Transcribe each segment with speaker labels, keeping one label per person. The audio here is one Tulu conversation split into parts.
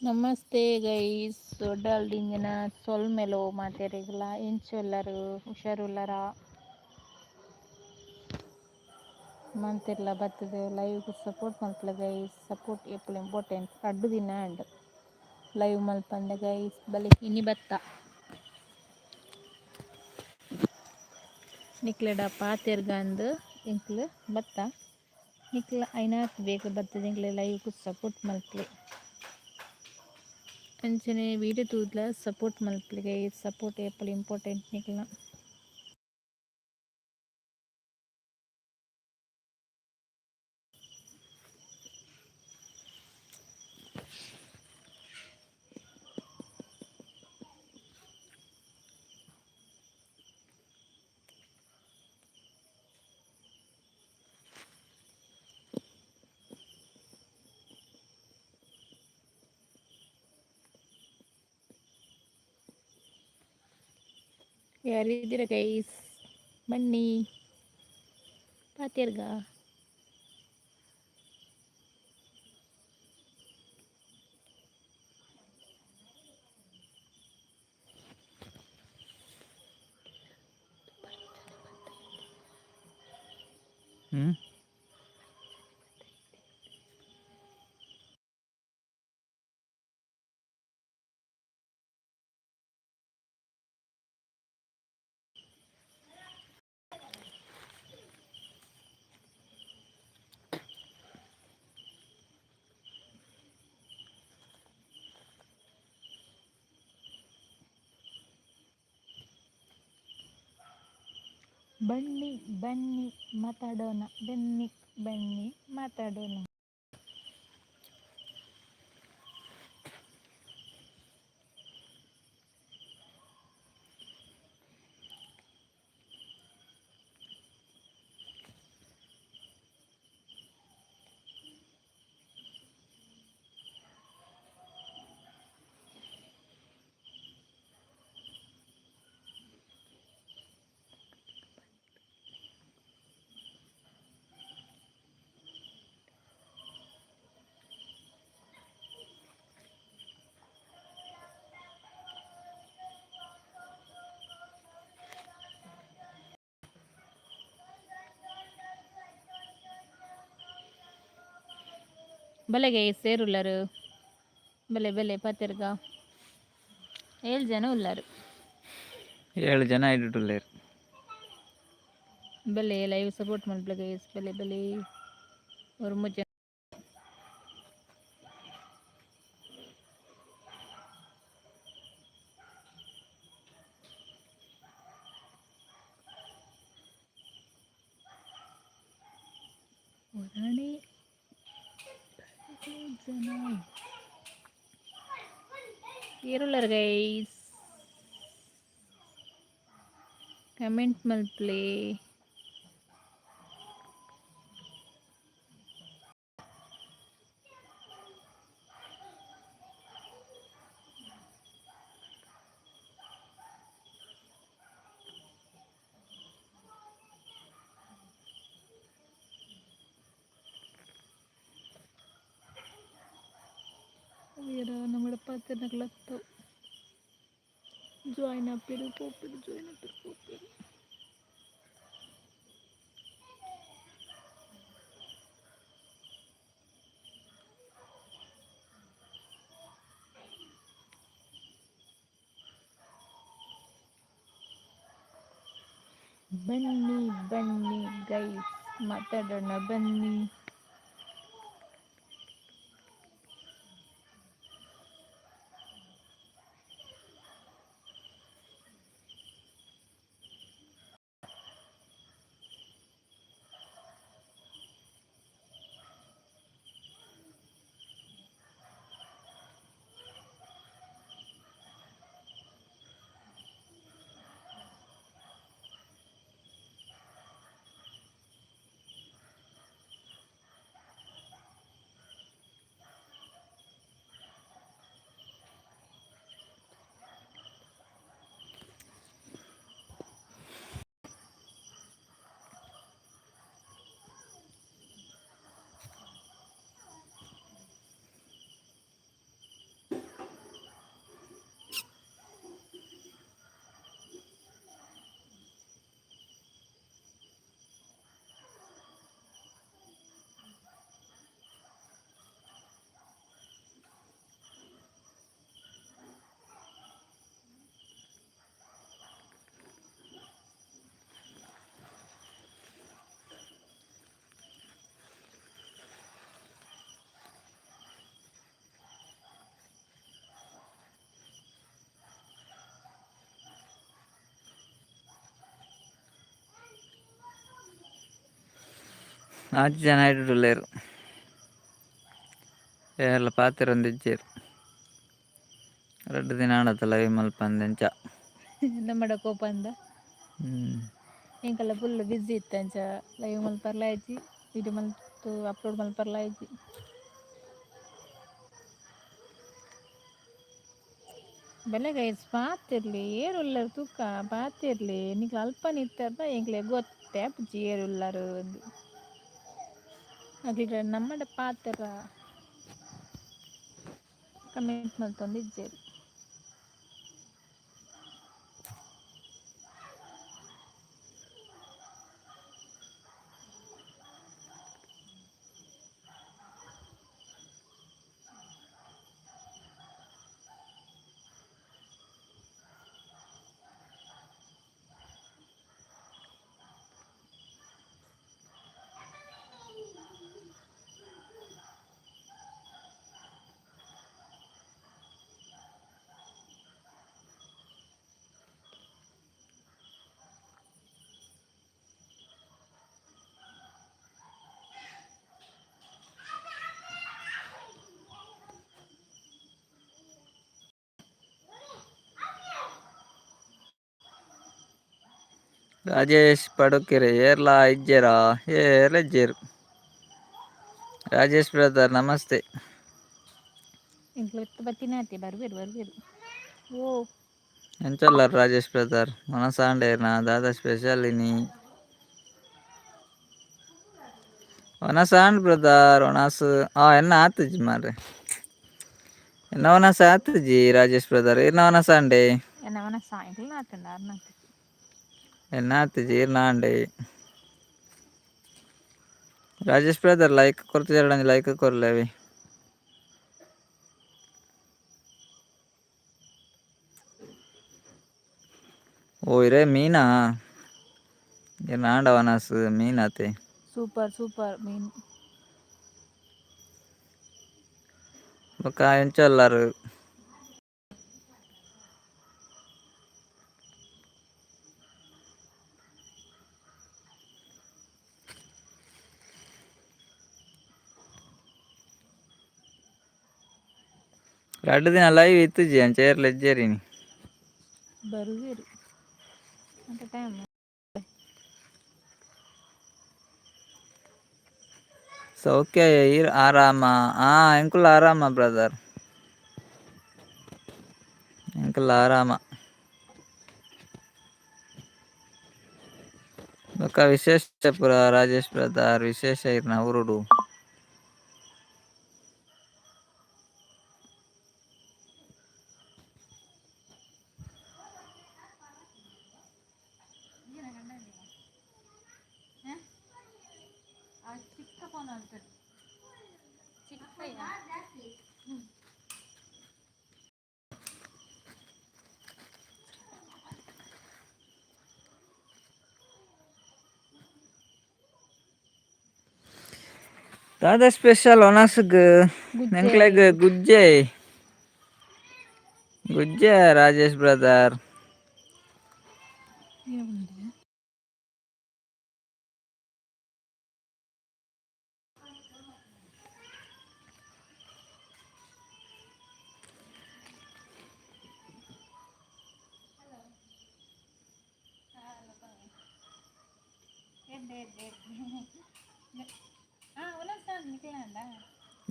Speaker 1: ನಮಸ್ತೆ ಗೈಸ್, ಉಡಲ್ ದಿಂಜಿನ ಸೊಲ್ಮೆಲು ಮಾತೆರೆಗ್ಲ. ಎಂಚ ಉಲ್ಲರ್? ಹುಷಾರುಲ್ಲರ? ಮಾಂತೆರ್ಲ ಬತ್ತುದು ಲೈವ್ ಸಪೋರ್ಟ್ ಮಲ್ಪುಲೆ ಗೈಸ್. ಸಪೋರ್ಟ್ ಏಪಲ ಇಂಪಾರ್ಟೆಂಟ್. ರಡ್ಡ್ ದಿನ ಆಂಡ್ ಲೈವ್ ಮಲ್ಪಂದೆ ಗೈಸ್. ಬಲೆ ಇನಿ ಬತ್ತ ನಿಕ್ಲೆಡ ಪಾತೆರ್ಗಂದ್ ಎಂಕ್ಲು ಬತ್ತ. ನಿಕ್ಲ ಐನಾತ್ ಬೇಗ ಬತ್ತುದು ಎಂಕ್ಲೆ ಲೈವ್ ಸಪೋರ್ಟ್ ಮಲ್ಪುಲೆ. ಅಂಚನೆ ವೀಡಿಯೋ ತೂದ್ಲ ಸಪೋರ್ಟ್ ಮಲ್ಪುಲೆ ಗೈಸ್. ಸಪೋರ್ಟ್ ಏಪಲ ಇಂಪಾರ್ಟೆಂಟ್ ನಿಕ್ಲ್ನ. ಯಾರಿದ್ದೀರ ಗೈಸ್? ಬನ್ನಿ ಪಾತೆರ್ಗ.
Speaker 2: ಹ್ಞೂ.
Speaker 1: ಬನ್ನಿ ಬನ್ನಿ ಮಾತಾಡೋಣ, ಬನ್ನಿ ಬನ್ನಿ ಮಾತಾಡೋಣ. ಬಲೆ ಗೈಸ್, ಏರುಲ್ಲರು? ಬಲೆ ಬಲೆ ಪಾತೆರ್ಗ. ಏಳು ಜನ ಉಲ್ಲರು.
Speaker 2: ಏಳು ಜನ ಇಡುಲ್ಲೇರು.
Speaker 1: ಬಲೆ ಲೈವ್ ಸಪೋರ್ಟ್ ಮಲ್ಪುಲೆ ಗೈಸ್. ಬಲೆ ಬಲೆ. ಒರ್ಂಬ ಜನ. ಒರಣೆ ಜನ ಏರುಲ್ಲರ್ ಗೈಸ್? ಕಮೆಂಟ್ ಮಲ್ಪುಲೆ. ನಮ್ಮಡ ಪಾತೆರ್ನಕ್ಲತ್ತು ಜಾಯ್ನ್ ಆಪೆರ್ ಪೋಪೆರ್, ಜಾಯ್ನ್ ಆಪೆರ್ ಪೋಪೆರ್. ಬನ್ನಿ ಬನ್ನಿ ಗೈಸ್, ಮಾತಾಡೋಣ ಬನ್ನಿ.
Speaker 2: ಆಜಿ ಜನ ಇಡುಲ್ಲೇರು ಏರ್ಲ ಪಾತೆರೊಂದಿಜ್ಜೆರ್ ರಡ್ಡ್ ದಿನ ಆಂಡತ ಲೈವ್ ಮಲ್ಪಂದೆ ಅಂಚ.
Speaker 1: ನಮ್ಮಡ ಕೋಪಂದ. ಎಂಕಲ್ಲ ಫುಲ್ ಬಿಸಿ ಇತ್ತ ಅಂಚ ಲೈವ್ ಮಲ್ಪರ್ಲ ಆಯ್ಜಿ, ವಿಡಿಯೋ ಮಲ್ತು ಅಪ್ಲೋಡ್ ಮಲ್ಪರ್ಲ ಆಯ್ಜಿ. ಬಲೆ ಗೈಸ್, ಪಾತಿರ್ಲಿ ಏರುಲ್ಲರ್ ತೂಕ, ಪಾತಿರ್ಲಿ ನಿಕ್ಲ ಅಲ್ಪ ನಿತ್ತರ್ದ ಎಂಕ್ಲೆ ಗೊತ್ತೇ ಆಪುಜಿ ಏರುಲ್ಲರ್ ಅಂದ್. ಅಕ್ಲ್ ನಮ್ಮಡ ಪಾತೆರ ಕಮೆಂಟ್ ಮಲ್ತೊಂದಿಜ್ಜೆರ್.
Speaker 2: ರಾಜೇಶ್ ಪಡುಕೆರೆ ಏರ್ಲಾ ಇಜ್ಜೆರಾ? ಏರ್ಲ ಇಜ್ಜೆರ್. ರಾಜೇಶ್ ಬ್ರದರ್ ನಮಸ್ತೆ.
Speaker 1: ಎಂಕ್ಲ ಇತ್ತೆ ಬತ್ತಿನಾತೆ ಬರ್ವೇರು ಬರ್ವೇರು ಓ.
Speaker 2: ಎಂಚೊಲ್ಲರ್ ರಾಜೇಶ್ ಬ್ರದರ್? ವನಸಾಂಡೇರ್ನ ದಾದ ಸ್ಪೆಷಲ್ ಇನಿ? ವನಸಾಂಡ್ ಬ್ರದರ್, ವನಸ್ ಆ ಎನ್ನ ಆತುಜಿ ಮಾರ್ರೆ. ಎನ್ನ ವನಸ್ ಆತುಜಿ ರಾಜೇಶ್ ಬ್ರದರ್, ಇರ್ನ ವನಸಾಂಡೆ?
Speaker 1: ಎನ್ನ ವನಸ ಎಂಕ್ಲ ಆತುಂಡ ಅರ್ನ ಆತುಜಿ.
Speaker 2: ಎನ್ನ ಆತುಜಿ ಇರ್ನ ಆಂಡೆ. ರಾಜೇಶ್ ಬ್ರದರ್ ಲೈಕ್ ಕೊರ್ತಿಜೆರ್ಡ ಒಂಜಿ ಲೈಕ್ ಕೊರ್ಲೆವಿ. ಓ ಇರೆ ಮೀನಾ? ಇರ್ನ ಆಂಡ ವನಸ್ ಮೀನಾತೆ.
Speaker 1: ಸೂಪರ್ ಸೂಪರ್ ಮೀನ್.
Speaker 2: ಬೊಕ್ಕ ಎಂಚೊಲ್ಲರ್? ರಡ್ಡ್ ದಿನ ಲೈವ್ ಇತ್ತುಜಿ ಅಂಚ ಏರ್ಲ ಇಜ್ಜೆರ್ ಇನಿ.
Speaker 1: ಬರುವೆರು ಅಂತ ಟೈಮ್.
Speaker 2: ಸೌಖ್ಯ ಈರ್ ಆರಾಮ? ಆ ಎಂಕುಲು ಆರಾಮ ಬ್ರದರ್, ಎಂಕುಲು ಆರಾಮ. ಬೊಕ್ಕ ವಿಶೇಷ ಪುರ ರಾಜೇಶ್ ಬ್ರದರ್, ವಿಶೇಷ ಇರ್ನ ಊರುಡು?
Speaker 1: ಚಿಕ್ಕ ಫೋನ್ ಆಗ್ತದೆ ಚಿಕ್ಕ.
Speaker 2: ದಾದ ಸ್ಪೆಷಲ್ ವನಸ್ಗ್?
Speaker 1: ಗುಜ್ಜೆ.
Speaker 2: ಎಂಕ್ಲೆಗ್ ಗುಜ್ಜೆ ಗುಜ್ಜೆ ರಾಜೇಶ್ ಬ್ರದರ್.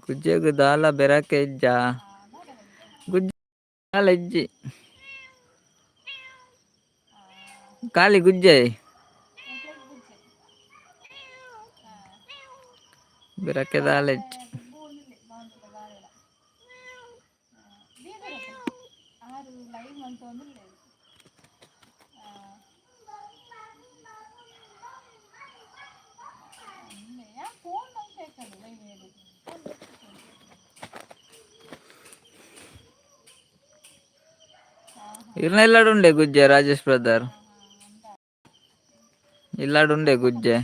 Speaker 2: ಗುಜ್ಜೆಗ್ ದಾಲ ಬೆರಕೆ ಇಜ್ಜಾ? ಗುಜ್ಜೆ ದಾಲ ಇಜ್ಜಿ, ಖಾಲಿ ಗುಜ್ಜೆ, ಬೆರಕೆ ದಾಲ ಇಜ್ಜಿ. ಇರ್ನ ಇಲ್ಲಡುಂಡೆ ಗುಜ್ಜೆ ರಾಜೇಶ್ ಬ್ರದರ್? ಇಲ್ಲಡುಂಡೆ ಗುಜ್ಜೆ.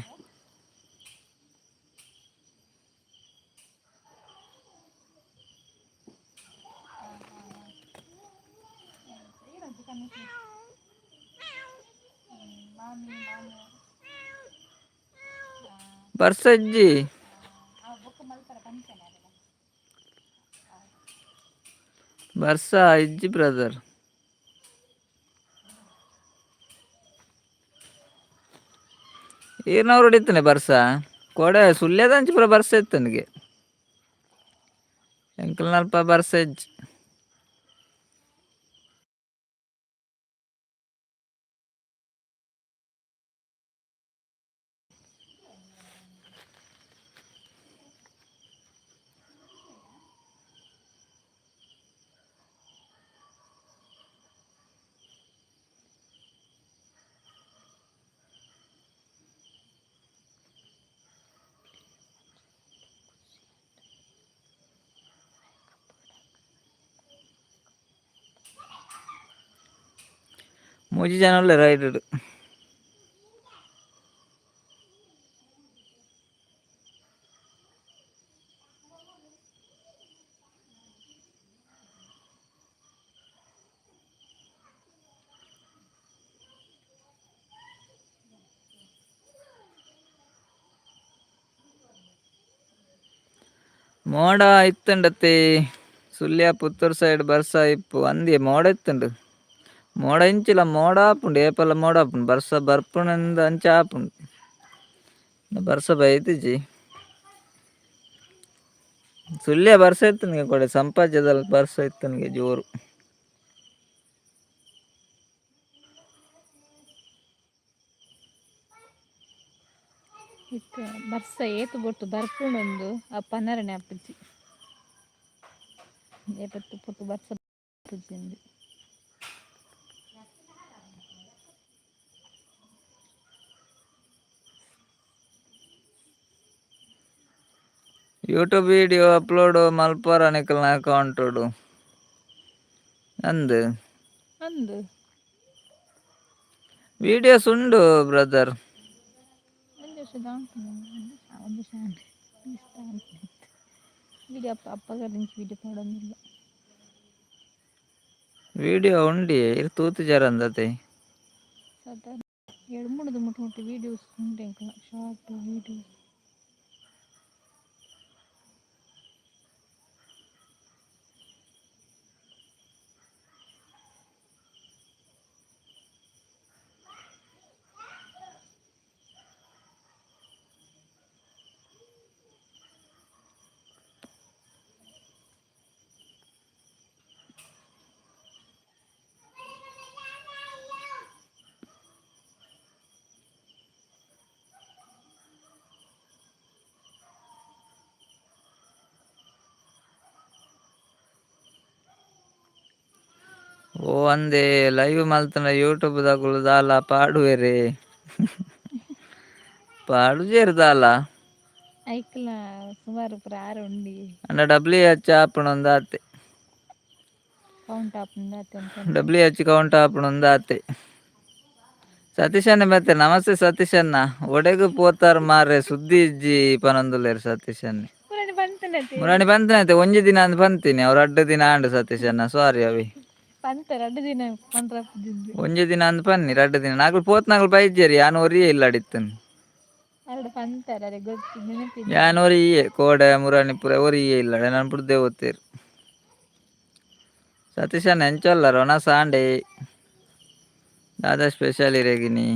Speaker 2: ಬರ್ಸ ಇಜ್ಜಿ. ಬರ್ಸ ಇಜ್ಜಿ ಬ್ರದರ್. ಈರ್ನವ್ರು ಇತ್ತನೆ ಬರ್ಸ ಕೊಡೆ ಸುಳ್ಯದಂಚಿ ಪೂರ ಬರ್ಸ ಇತ್ತನಿಗೆ ಎಂಕಲ್ನಲ್ಪ ಬರ್ಸ ಇಜ್ಜಿ. ಮೂಜಿ ಜನ ಉಲ್ಲೆರ್ ರೈಡ್. ಮೋಡ ಇತ್ತುಂಡತ್ತೆ ಸುಳ್ಯ ಪುತ್ತೂರು ಸೈಡ್ ಬರ್ಸ ಇಪ್ಪು ಅಂದಿಯೇ ಮೋಡ ಇತ್ತುಂಡು. ಮೋಡ ಇಂಚಿಲ ಮೋಡ ಆಪುಂಡು ಏಪಲ ಮೋಡ ಆಪುಂಡು ಬರ್ಸ ಬರ್ಪುಂಡು ಅಂಚ ಆಪುಂಡು ಬರ್ಸ ಬೈತಿಜಿ. ಸುಳ್ಯ ಬರ್ಸ ಇತ್ತುನಿಗೆ ಕೊಡೆ ಸಂಪಾಜದಲ್ಲಿ ಬರ್ಸ ಇತ್ತುನಿಗೆ ಜೋರು.
Speaker 1: ಇತ್ತೆ ಬರ್ಸ ಏತ್ ಬೊಟ್ಟು ಬರ್ಪುಂಡೊಂದು ಆ ಪನರಣೆ ಆಪುಜಿ ಏಪತ್ತು ಪೊಟ್ಟು ಬರ್ಸ ಬರ್ಪುಜಿ.
Speaker 2: ಯೂಟ್ಯೂಬ್ ವಿಡಿಯೋ ಅಪ್ಲೋಡ್ ಮಲ್ಪರ ನಿಕಲ್ನ ಅಕೌಂಟುಡು ಅಂದ್.
Speaker 1: ಅಂದ್.
Speaker 2: ವಿಡಿಯೋಸ್ ಉಂಡು ಬ್ರದರ್.
Speaker 1: ಒಂಜಿ ವರ್ಷ ಒಂಜಿ ವರ್ಷ ಆಂಡ್ ವಿಡಿಯೋ ಅಪ್ಪ ಅಪ್ಪಗ ವಿಡಿಯೋ ಪಾಡೊಂದಿಲ್ಲ.
Speaker 2: ವಿಡಿಯೋ ಉಂಡಿ ಇರ್ ತೂತು ಜರಂದತೆ.
Speaker 1: ಸಾಧಾರಣ ಏಳು ಮೂಡದು ಮುಟ್ಟು ಮುಟ್ಟು ವೀಡಿಯೋಸ್ ಉಂಟು ಎಂಕಲ್ನ ಶಾರ್ಟ್ ವೀಡಿಯೋಸ್.
Speaker 2: ಓ ಅಂದೆ ಲೈವ್ ಮಲ್ತನ ಯೂಟ್ಯೂಬ್ ದಕುಲು ದಾಲ ಪಾಡುವೆರೆ ಪಾಡುಜೆರ್ ದಾಲ.
Speaker 1: ಐಕ್ಲ ಸುಮಾರು ಪೂರ ಆರು ಉಂಡಿ.
Speaker 2: ಅಂಡ ಡಬ್ಲ್ಯೂ ಎಚ್ ಆಪುಂಡು ಆತೆ.
Speaker 1: ಕೌಂಟ್ ಆಪುಂಡು ಆತೆ ಅಂತ.
Speaker 2: ಡಬ್ಲ್ಯೂ ಎಚ್ ಕೌಂಟ್ ಆಪುಂಡು ಆತೆ. ಸತೀಶಣ್ಣ ಮತ್ತೆ ನಮಸ್ತೆ ಸತೀಶಣ್ಣ. ಒಡೆಗು ಪೋತಾರ್ ಮಾರ್ರೆ ಸುದ್ದಿ ಇಜ್ಜಿ ಪನೊಂದುಲ್ಲೆರ್ ಸತೀಶಣ್ಣೆ.
Speaker 1: ಮುರಾಣಿ ಬಂತನತೆ.
Speaker 2: ಮುರಾಣಿ ಬಂತನತೆ ಒಂಜಿ ದಿನ ಅಂದ್ ಪಂತೀನಿ ಅವ್ರು ಅಡ್ಡ ದಿನ ಆಂಡ್ ಸತೀಶಣ್ಣ ಸಾರಿ ಅವಿ.
Speaker 1: ಪಂತ ರಡ್ಡ್ ದಿನ ಪಂಡ್ರ.
Speaker 2: ಒಂಜಿ ದಿನ ಅಂದ್ ಪನ್ನಿ ರಡ್ಡ್ ದಿನ ನಾಕುಲು ಪೋತ್ ನಾಕುಲು ಬೈಜೆರ್ ಯಾನ್ ಒರಿಯೇ ಇಲ್ಲಡಿತ್ತನ್.
Speaker 1: ಅರಡ ಪಂತಾರ ಅರೆ ಗೊತ್ತು ನೆನಪಿಜ್ಜಿ.
Speaker 2: ಯಾನ್ ಒರಿಯೇ ಕೋಡೆ ಮುರಾಣಿ ಪೂರ ಒರಿಯೇ ಇಲ್ಲಡೆ ನನ್ ಪುಡ್ದೆ ಓದ್ತೇರ್. ಸತೀಶಣ್ಣ ಎಂಚೊಲ್ಲರ್ ಒನಸ್ ಆಂಡೆ ದಾದಾ ಸ್ಪೆಷಲ್ ಇರೆಗಿನಿ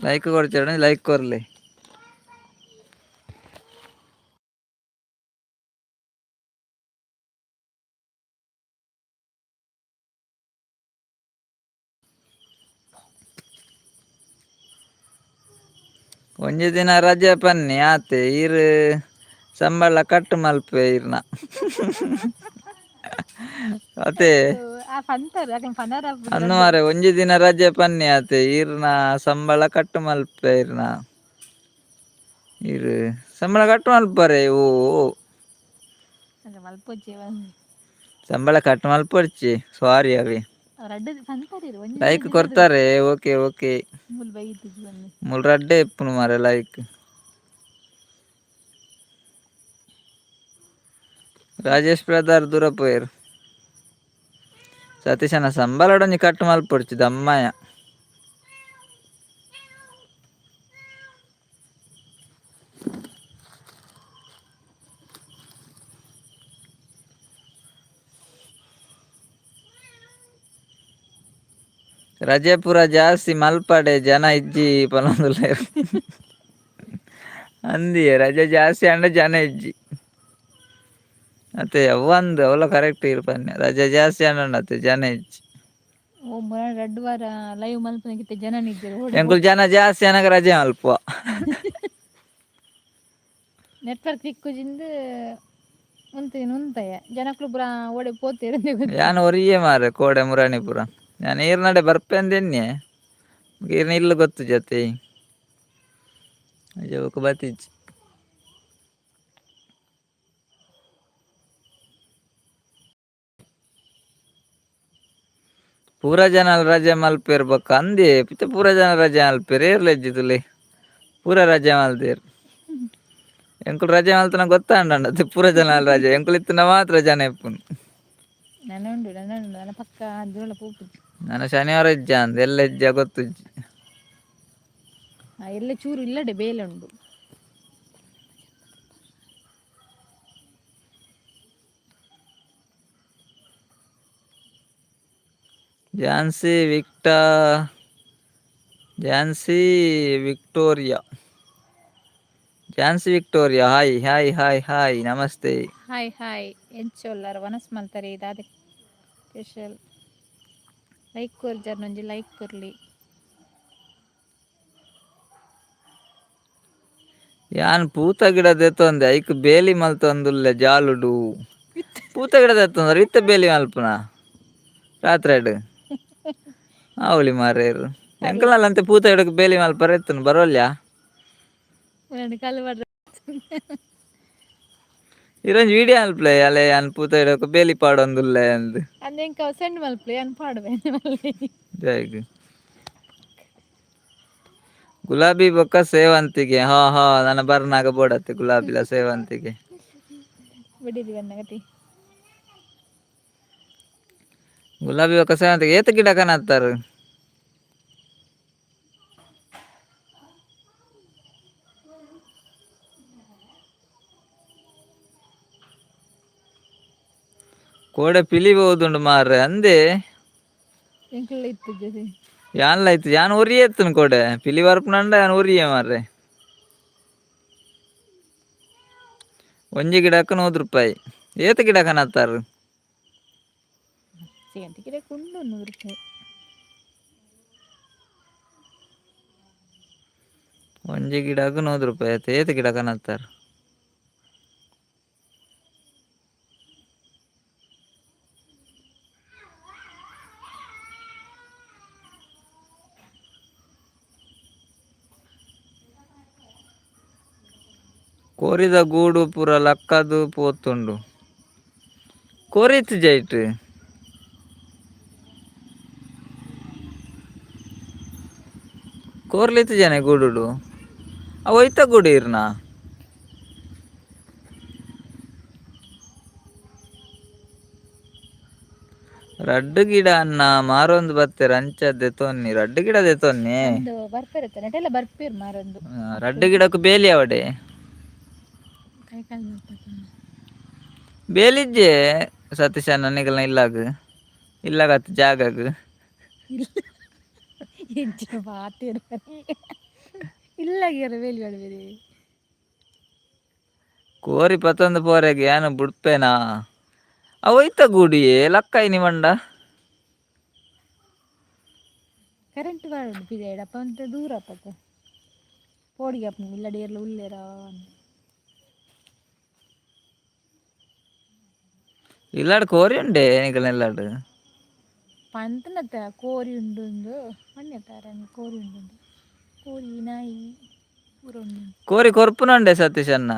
Speaker 2: ಲೈಕ್ ಕೊರ್ಚೆರಡ ಲೈಕ್ ಕೊರ್ಲೆ. ಒಂಜಿ ದಿನ ರಜೆ ಪನ್ನಿ ಆತೆ ಈರ್ ಸಂಬಳ ಕಟ್ ಮಲ್ಪೆ ಈರ್ನ ಅತೆ.
Speaker 1: ಆ ಪಂತಾರ ಅಕಲ್ ಪನರ.
Speaker 2: ಅಂದು ಮಾರೆ ಒಂಜಿ ದಿನ ರಜೆ ಪನ್ನಿ ಆತೆ ಈರ್ನ ಸಂಬಳ ಕಟ್ ಮಲ್ಪೆ ಈರ್ನ ಈರ್ ಸಂಬಳ ಕಟ್ ಮಲ್ಪರೆ ಓ.
Speaker 1: ಮಲ್ಪೊಚ್ಚಿ.
Speaker 2: ಸಂಬಳ ಕಟ್ ಮಲ್ಪೊರ್ಚಿ ಸಾರಿ ಅವಿ.
Speaker 1: ರಡ್ಡ್ ಪಂತಾರ ಒಂಜಿ
Speaker 2: ಲೈಕ್ ಕೊರ್ತಾರೆ ಓಕೆ ಓಕೆ.
Speaker 1: ಮೂಲು ಬೈತಿಜಿ ಬನ್ನಿ.
Speaker 2: ಮುಲ್ ರಡ್ಡೆ ಇಪ್ಪುನು ಮಾರೆ ಲೈಕ್. ರಾಜೇಶ್ ಬ್ರದರ್ ದೂರ ಪೋಯೆರ್. ಸತೀಶನ ಸಂಬಳಡೊಂಜಿ ಕಟ್ ಮಲ್ಪೊಡ್ಚಿ ದಮ್ಮಯ್ಯ. ರಜೆ ಪೂರ ಜಾಸ್ತಿ ಮಲ್ಪಡೆ ಜನ ಇಜ್ಜಿ ಪನೊಂದುಲ್ಲೆರ್. ಅಂದಿಯೇ ರಜೆ ಜಾಸ್ತಿ ಆಂಡ ಜನ ಇಜ್ಜಿ. ಅತ್ತೆ ಅವ್ವಂದು ಅವಲ ಕರೆಕ್ಟ್ ಇರ್ ಪನ್ನೆ ರಜೆ ಜಾಸ್ತಿ ಆಂಡ ಅತ್ತೆ ಜನ ಇಜ್ಜಿ.
Speaker 1: ಓ ರಡ್ಡ್ ವಾರ ಲೈವ್ ಮಲ್ಪುನಗಿತ್ತೆ ಜನ ಇಜ್ಜೆರ್ ಓಡೆ.
Speaker 2: ಎಂಕುಲು ಜನ ಜಾಸ್ತಿ ಅನಗ ರಜೆ ಮಲ್ಪುವ.
Speaker 1: ನೆಟ್ವರ್ಕ್ ತಿಕ್ಕುಜಿಂದ್ ಉಂತಿನ ಉಂತಯ ಜನಕ್ಲು ಪೂರ ಓಡೆ ಪೋತೆರ್.
Speaker 2: ಯಾನ್ ಒರಿಯೆ ಮಾರೆ ಕೋಡೆ ಮುರಾಣಿಪುರ ಯಾನ್ ಈರ್ನಡೆ ಬರ್ಪೆಂದೆನ್ನೆ ಈರ್ನ ಇಲ್ಲ್ ಗೊತ್ತು ಜತೆ ಬೊಕ ಬತ್ತಿಜ್ಜಿ. ಪೂರ ಜನ ರಜೆ ಮಲ್ಪೆರ್ ಬೊಕ್ಕ ಅಂದೇ ಪಿತ ಪೂರ ಜನ ರಜೆ ಮಲ್ಪೆರ್ ಏರ್ಲ ಇಜ್ಜಿ ತುಲೆ ಪೂರ ರಜೆ ಮಲ್ದೆರ್. ಎಂಕುಲು ರಜೆ ಮಲ್ತನ ಗೊತ್ತಾಂಡ ಪೂರ ಜನ ರಜೆ ಎಂಕುಲು ಇತ್ತಿನ ಮಾತ್ರ ಜನ ಇಪ್ಪುನು.
Speaker 1: ನನ ಉಂಡು ನನ ಉಂಡು ನನ್ನ ಪಕ್ಕ ದೂರ ಪೋಪುಜಿ.
Speaker 2: ನಾನು ಶನಿವಾರ ಇಜ್ಜ ಅಂದ್ ಎಲ್ಲ ಇಜ್ಜ ಗೊತ್ತುಜ್ಜಿ.
Speaker 1: ಎಲ್ಲ ಚೂರು ಇಲ್ಲಡೆ ಬೇಲೆ ಉಂಡು.
Speaker 2: Jhansi Victor Jhansi Victoria Jhansi Victoria hi hi hi hi namaste.
Speaker 1: Hi hi ಎಂಚ ಉಲ್ಲರ್ ವನಸ್ ಮಲ್ತರೆ ದಾದ ಸ್ಪೆಷಲ್ ಲೈಕ್ ಕೊರ್ಜರ್ ಒಂಜಿ ಲೈಕ್ ಕೊರ್ಲಿ.
Speaker 2: ಯಾನ್ ಪೂತ ಗಿಡ ದೆತ್ತೊಂದೆ ಐಕ್ ಬೇಲಿ ಮಲ್ತೊಂದುಲ್ಲೆ ಜಾಲುಡು. ಪೂತ ಗಿಡ ದೆತ್ತೊಂದರೆ ಇತ್ತೆ ಬೇಲಿ ಮಲ್ಪುನ ರಾತ್ರೆಡ್ ಆವೊಲಿ ಮಾರ್ರೆರ್ ಎಂಕಲ್ನಲ್ಲ ಅಂತೆ ಪೂತ ಗಿಡಕ್ ಬೇಲಿ ಮಲ್ಪರೆ ಇತ್ತುಂಡು ಬರೋಲ್ಯಾ.
Speaker 1: ಕಲ್ಲು ಪಾಡ್ದ್
Speaker 2: ಇರೊಂಜಿ ವಿಡಿಯೋ ಮಲ್ಪುಲೆ ಅಲೆ ಯಾನ್ ಪೂತ ಗಿಡಕ್ ಬೇಲಿ ಪಾಡೊಂದುಲ್ಲೆ ಅಂದ್.
Speaker 1: ಅಂದ್ ಎಂಕ್ ಅವು ಸೆಂಡ್ ಮಲ್ಪುಲೆ ಯಾನ್ ಪಾಡುವೆ ಮಲ್ಲೆ.
Speaker 2: ಜೈಗ್ ಗುಲಾಬಿ ಬೊಕ್ಕ ಸೇವಂತಿಗೆ ಹಾ ಹಾ ನನ್ನ ಬರ್ನಾಗ ಬೋಡತ್ತೆ ಗುಲಾಬಿಲ ಸೇವಂತಿಗೆ.
Speaker 1: ಬಡಿದಿ ಬನ್ನಗತಿ.
Speaker 2: ಗುಲಾಬಿ ಬೊಕ್ಕ ಸೇವಂತಿಗೆ ಏತ್ ಗಿಡ ಕನತ್ತಾರು. ಕೋಡೆ ಪಿಲಿ ಪೋದುಂಡು ಮಾರ್ರೆ ಅಂದೇ.
Speaker 1: ಎಂಕುಲ್ಲ ಇತ್ತಿಜ್ಜಿ.
Speaker 2: ಯಾನ್ಲ ಇತ್ತು ಯಾನ್ ಒರಿಯೆ ಎತ್ತುನು ಕೋಡೆ ಪಿಲಿ ಬರ್ಪುನಂಡ ಯಾನ್ ಒರಿಯೆ ಮಾರ್ರೆ. ಒಂಜಿ ಗಿಡಕ್ಕೆ 100 ರೂಪಾಯಿ ಏತ್ ಗಿಡ ಕನತ್ತಾರು.
Speaker 1: ಸೇವಂತಿಗೆ ಗಿಡಕ್ಕೆ ಉಂಡು 100 ರೂಪಾಯಿ.
Speaker 2: ಒಂಜಿ ಗಿಡಕ್ಕೆ 100 ರೂಪಾಯಿ ಆಯ್ತು ಏತ್ ಗಿಡ ಕನತ್ತಾರು. ಕೋರಿದ ಗೂಡು ಪೂರ ಲಕ್ಕದು ಪೋತುಂಡು ಕೋರಿ ಇತ್ತಿಜ ಐಟ್. ಕೋರ್ಲು ಇತ್ತಿಜನೆ ಗೂಡುಡು ಅವು ಒಯ್ತ ಗೂಡು ಇರ್ನ. ರಡ್ಡ್ ಗಿಡ ಅನ್ನ ಮಾರೊಂದು ಬತ್ತೆರ್ ಅಂಚ ದೆತೊನ್ನಿ ರಡ್ಡ್ ಗಿಡ ದೆತೊನ್ನಿ.
Speaker 1: ಅಂದು ಬರ್ಪೆರತ್ತ ನೆಟೆಲ್ಲ ಬರ್ಪೇರು ಮಾರೊಂದು.
Speaker 2: ರಡ್ಡ್ ಗಿಡಕ್ ಬೇಲಿ ಅವಡೆ.
Speaker 1: ಕೈ ಕಾಲು ಮಲ್ಪಕ.
Speaker 2: ಬೇಲಿಜ್ಜೆ ಸತೀಶಣ್ಣ ನಿಗಲ್ನ ಇಲ್ಲಾಗ್ ಇಲ್ಲಾಗತ್ ಜಾಗಗ್.
Speaker 1: ಇಲ್ಲ ಎಂಚಿನ ಪಾತೆರ ಇಲ್ಲಗಿರ ಬೇಲಿ ಬೇರೆ.
Speaker 2: ಕೋರಿ ಪತ್ತೊಂದು ಪೋರೆಗ್ ಯಾನ್ ಬುಡ್ಪೇನಾ ಅವು ಒಯ್ತ ಗೂಡಿಯೇ ಲಕ್ಕಾಯಿನಿ ಮಂಡ.
Speaker 1: ಕರೆಂಟ್ ಬಾರುಂಡು ಪಿದಯ್ಡ್ ಅಪ್ಪ ಒಂತೆ ದೂರ ಅಪ್ಪತ್ತ ಪೋಡಿಗೆ ಆಪುಂಡು ಇಲ್ಲಡೆ ಏರ್ಲ ಉಲ್ಲೆರಾ.
Speaker 2: ಇಲ್ಲಾಡ್ ಕೋರಿ ಉಂಡೆ ನಿಕಲ್ನ ಇಲ್ಲಾಡ್.
Speaker 1: ಪಂತನತ್ತ ಕೋರಿ ಉಂಡು ಉಂದು ಪನ್ನೆತ್ತಾರೆ ಕೋರಿ ಉಂಡು ಕೋರಿ ನಾಯಿ ಪೂರ ಉಂಡು.
Speaker 2: ಕೋರಿ ಕೊರ್ಪುನಂಡೆ ಸತೀಶ್ ಅಣ್ಣ.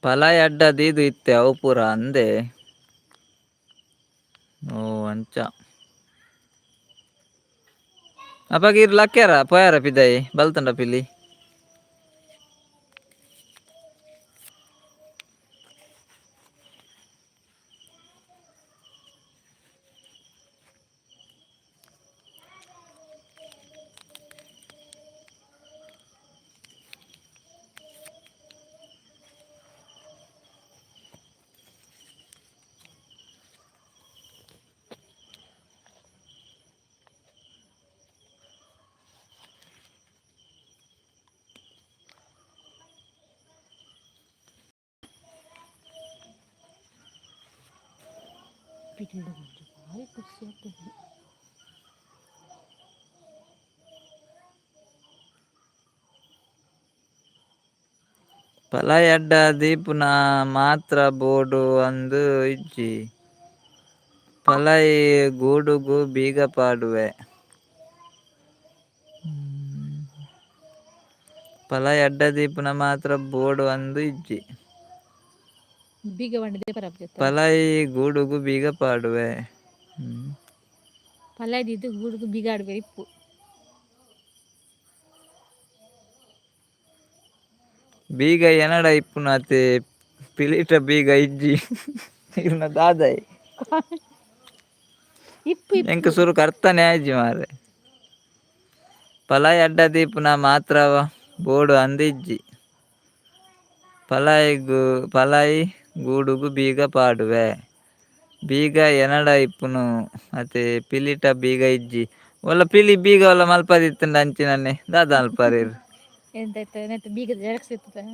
Speaker 2: ಪಲಾಯಿ ಅಡ್ಡ ದೀದು ಇತ್ತೆ ಅವು ಪೂರ ಅಂದೆ. ಓ ಅಂಚ ಅಪಗ ಇರ್ ಲಕ್ಕ್ಯಾರ ಪೋಯಾರ ಪಿದಾಯಿ ಬಲ್ತುಂಡ ಪಿಲಿ.
Speaker 1: ಪಿಟೀಲು ಒಂಜಿ ಬಾರಿ ಖುಷಿ ಆಪುಂಡು.
Speaker 2: ಪಲಾಯಿ ಅಡ್ಡ ದೀಪುನ ಮಾತ್ರ ಬೋಡು ಅಂದ್ ಇಜ್ಜಿ ಪಲಾಯಿ ಗೂಡುಗು ಬೀಗ ಪಾಡುವೆ. ಪಲಾಯಿ ಅಡ್ಡ ದೀಪುನ ಮಾತ್ರ ಬೋಡು ಅಂದ್ ಇಜ್ಜಿ.
Speaker 1: ಬೀಗ ಪಂಡ ಪರಪುಜತ್ತ.
Speaker 2: ಪಲಾಯಿ ಗೂಡುಗು ಬೀಗ ಪಾಡುವೆ.
Speaker 1: ಪಲಾಯಿ ದೀದ್ ಗೂಡುಗು ಬೀಗ ಆಡ್ಬೆರ್ ಇಪ್ಪು.
Speaker 2: ಬೀಗ ಎನಡ ಇಪ್ಪುನಾತೆ ಪಿಲಿಟ ಬೀಗ ಇಜ್ಜಿ ಇರ್ನ ದಾದಾಯೆ.
Speaker 1: ಇಪ್ಪು
Speaker 2: ಎಂಕ್
Speaker 1: ಇಪ್ಪು.
Speaker 2: ಸುರುಕು ಅರ್ಥನೆ ಆಯಿಜಿ ಮಾರ್ರೆ. ಪಲಾಯಿ ಅಡ್ಡ ದೀಪುನ ಮಾತ್ರ ಬೋಡು ಅಂದ್ ಇಜ್ಜಿ ಪಲಾಯಿ ಗೂಡುಗು ಬೀಗ ಪಾಡುವೆ. ಬೀಗ ಎನಡ ಇಪ್ಪುನು ಅತೆ ಪಿಲಿಟ ಬೀಗ ಇಜ್ಜಿ ಒಲ್ಲ ಪಿಲಿ ಬೀಗ ಒಲ್ಲ ಮಲ್ಪದಿತ್ತುಂಡ ಅಂಚಿನನೆ ದಾದ ಮಲ್ಪರೇರ್.
Speaker 1: ಎಂತ ಇತ್ತ ಬೀಗದ ಜೆರಾಕ್ಸ್ ಇತ್ತದ.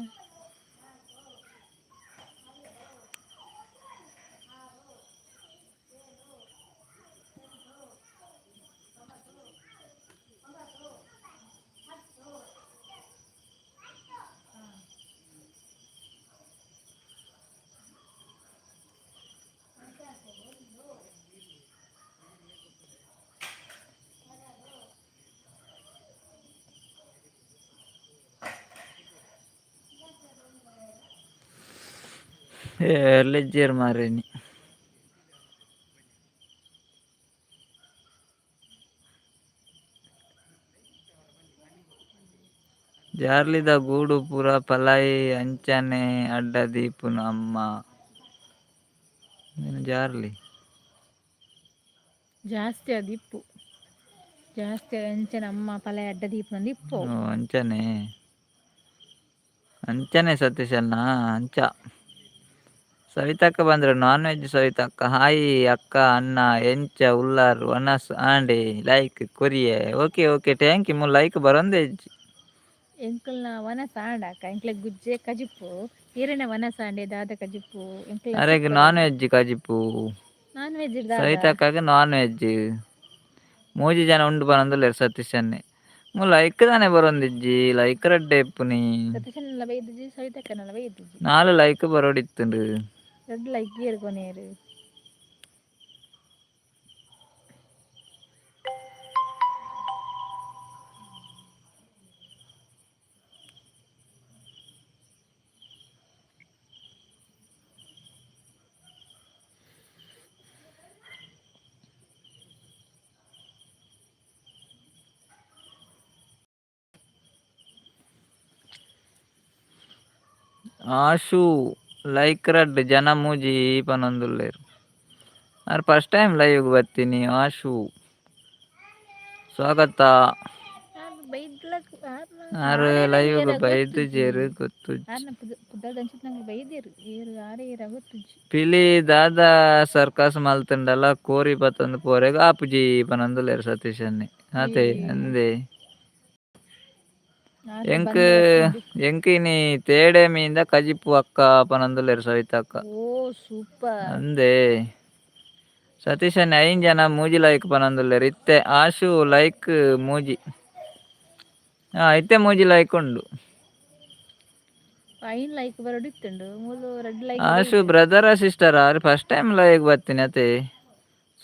Speaker 2: ಏರ್ಲ ಇಜ್ಜೆರ್ ಮಾರ್ರೆ ಇನಿ. ಜಾರ್ಲಿದ ಗೂಡು ಪೂರ ಪಲಾಯಿ ಅಂಚನೆ ಅಡ್ಡ ದೀಪುನು ಅಮ್ಮ. ಜಾರ್ಲಿ.
Speaker 1: ಜಾಸ್ತಿ ಅದು ಇಪ್ಪು ಜಾಸ್ತಿ ಅಂಚನೆ ಅಮ್ಮ ಪಲಾಯಿ ಅಡ್ಡ ದೀಪುನಂದು ಇಪ್ಪು ಅವು.
Speaker 2: ಅಂಚನೆ ಅಂಚನೆ ಸತೀಶಣ್ಣ ಅಂಚ. ಸವಿತಕ್ಕ ಬಂದ್ರು ನಾನ್ ವೆಜ್ ಸವಿತಕ್ಕ ಹಾಯ್ ಅಕ್ಕ ಅಣ್ಣ ಎಂಚ ಉಲ್ಲರ್ ವನಸ್ ಆಂಡ್ ಲೈಕ್ ಕೊರಿಯೆ okay okay thank you ಮು ಲೈಕ್ ಬರೋಂದೇ ಇಜ್ಜಿ.
Speaker 1: ಎಂಕಲ್ನ ವನಸ್ ಆಂಡ ಅಕ್ಕ ಎಂಕ್ಲೆ ಗುಜ್ಜೆ ಕಜಿಪು ಈರೆನ ವನಸ್ ಆಂಡೆ ದಾದ ಕಜಿಪು ಎಂಕ್ಲ
Speaker 2: ಅರೆಗ್
Speaker 1: super.
Speaker 2: Non veg ಕಜಿಪು.
Speaker 1: Non veg ದಾದ.
Speaker 2: ಸವಿತಕ್ಕಗ್ ನಾನ್ ವೆಜ್. ಮೂಜಿ ಜನ ಉಂಡು ಪನೊಂದುಲ್ಲೆರ್ ಸತೀಶ್ ಅಣ್ಣೆ ಮು ಲೈಕ್ ದಾನೆ ಬರೋಂದಿಜ್ಜಿ ಲೈಕ್ ರಡ್ಡೆ ಇಪ್ಪುನಿ.
Speaker 1: ಸತೀಶಣ್ಣಲ ಬೈದಿಜಿ ಸವಿತಕ್ಕನಲ ಬೈದಿಜಿ.
Speaker 2: ನಾಲ್ ಲೈಕ್ ಬರೋಡಿತ್ತುಂಡು.
Speaker 1: ರಡ್ಡ್ ಲೈಕ್ ಏರ್ ಕೊನೆಯೆರ್.
Speaker 2: ಆಶು ಲೈಕ್ ರಡ್ಡ್ ಜನ ಮೂಜಿ ಪನೊಂದುಲ್ಲೆರ್. ಆರ್ first time live ಗ್ ಬತ್ತೀನಿ ಆಶು. ಸ್ವಾಗತ. ಆರ್
Speaker 1: ಆರೆನ
Speaker 2: ಲೈವ್ ಗ್
Speaker 1: ಏರ ಗೊತ್ತುಜ್ಜಿ.
Speaker 2: ಬೈದುಜೆರ್ ಗೊತ್ತುಜ್ಜಿ.
Speaker 1: ಆರ್ನ ಪುದರ್ ದಂಚಿತ್ನಂಗ್ ಬೈದೆರ್ ಏರ್ ಆರೆ ಏರ ಗೊತ್ತುಜ್ಜಿ.
Speaker 2: ಪಿಲಿ ದಾದ ಸರ್ಕಸ್ ಮಲ್ತುಂಡಲ ಕೋರಿ ಪತೊಂದು ಪೋರೆಗ್ ಆಪುಜಿ ಪನೊಂದುಲ್ಲೆರ್ ಸತೀಶ್ ಅಣ್ಣೆ ಆತೆ ಅಂದೆ.
Speaker 1: ಆತ್
Speaker 2: ಎಂಕ್
Speaker 1: ಬಂದೋಬಸ್ತ್
Speaker 2: ಎಂಕ್ ಇನಿ ತೇಡೆ ಮೀನ್ದ ಕಜಿಪು ಅಕ್ಕ ಪನೊಂದುಲ್ಲೆರ್ ಸವಿತಕ್ಕ.
Speaker 1: ಓ ಸೂಪರ್.
Speaker 2: ಅಂದೆ ಸತೀಶ್ ಅಣ್ಣೆ ಐನ್ ಜನ ಮೂಜಿ ಲೈಕ್ ಪನೊಂದುಲ್ಲೆರ್ ಇತ್ತೆ ಆಶು ಲೈಕ್ ಮೂಜಿ ಇತ್ತೆ ಮೂಜಿ ಲೈಕ್ ಉಂಡು.
Speaker 1: ಐನ್ ಲೈಕ್ ಬರೋಡಿತ್ತುಂಡು ಮೂಲು ರಡ್ಡ್ ಲೈಕ್
Speaker 2: ಆಶು
Speaker 1: ಬೈದು.
Speaker 2: ಬ್ರದರ sister or first time live ಬತ್ತೀನಿ ಅತೆ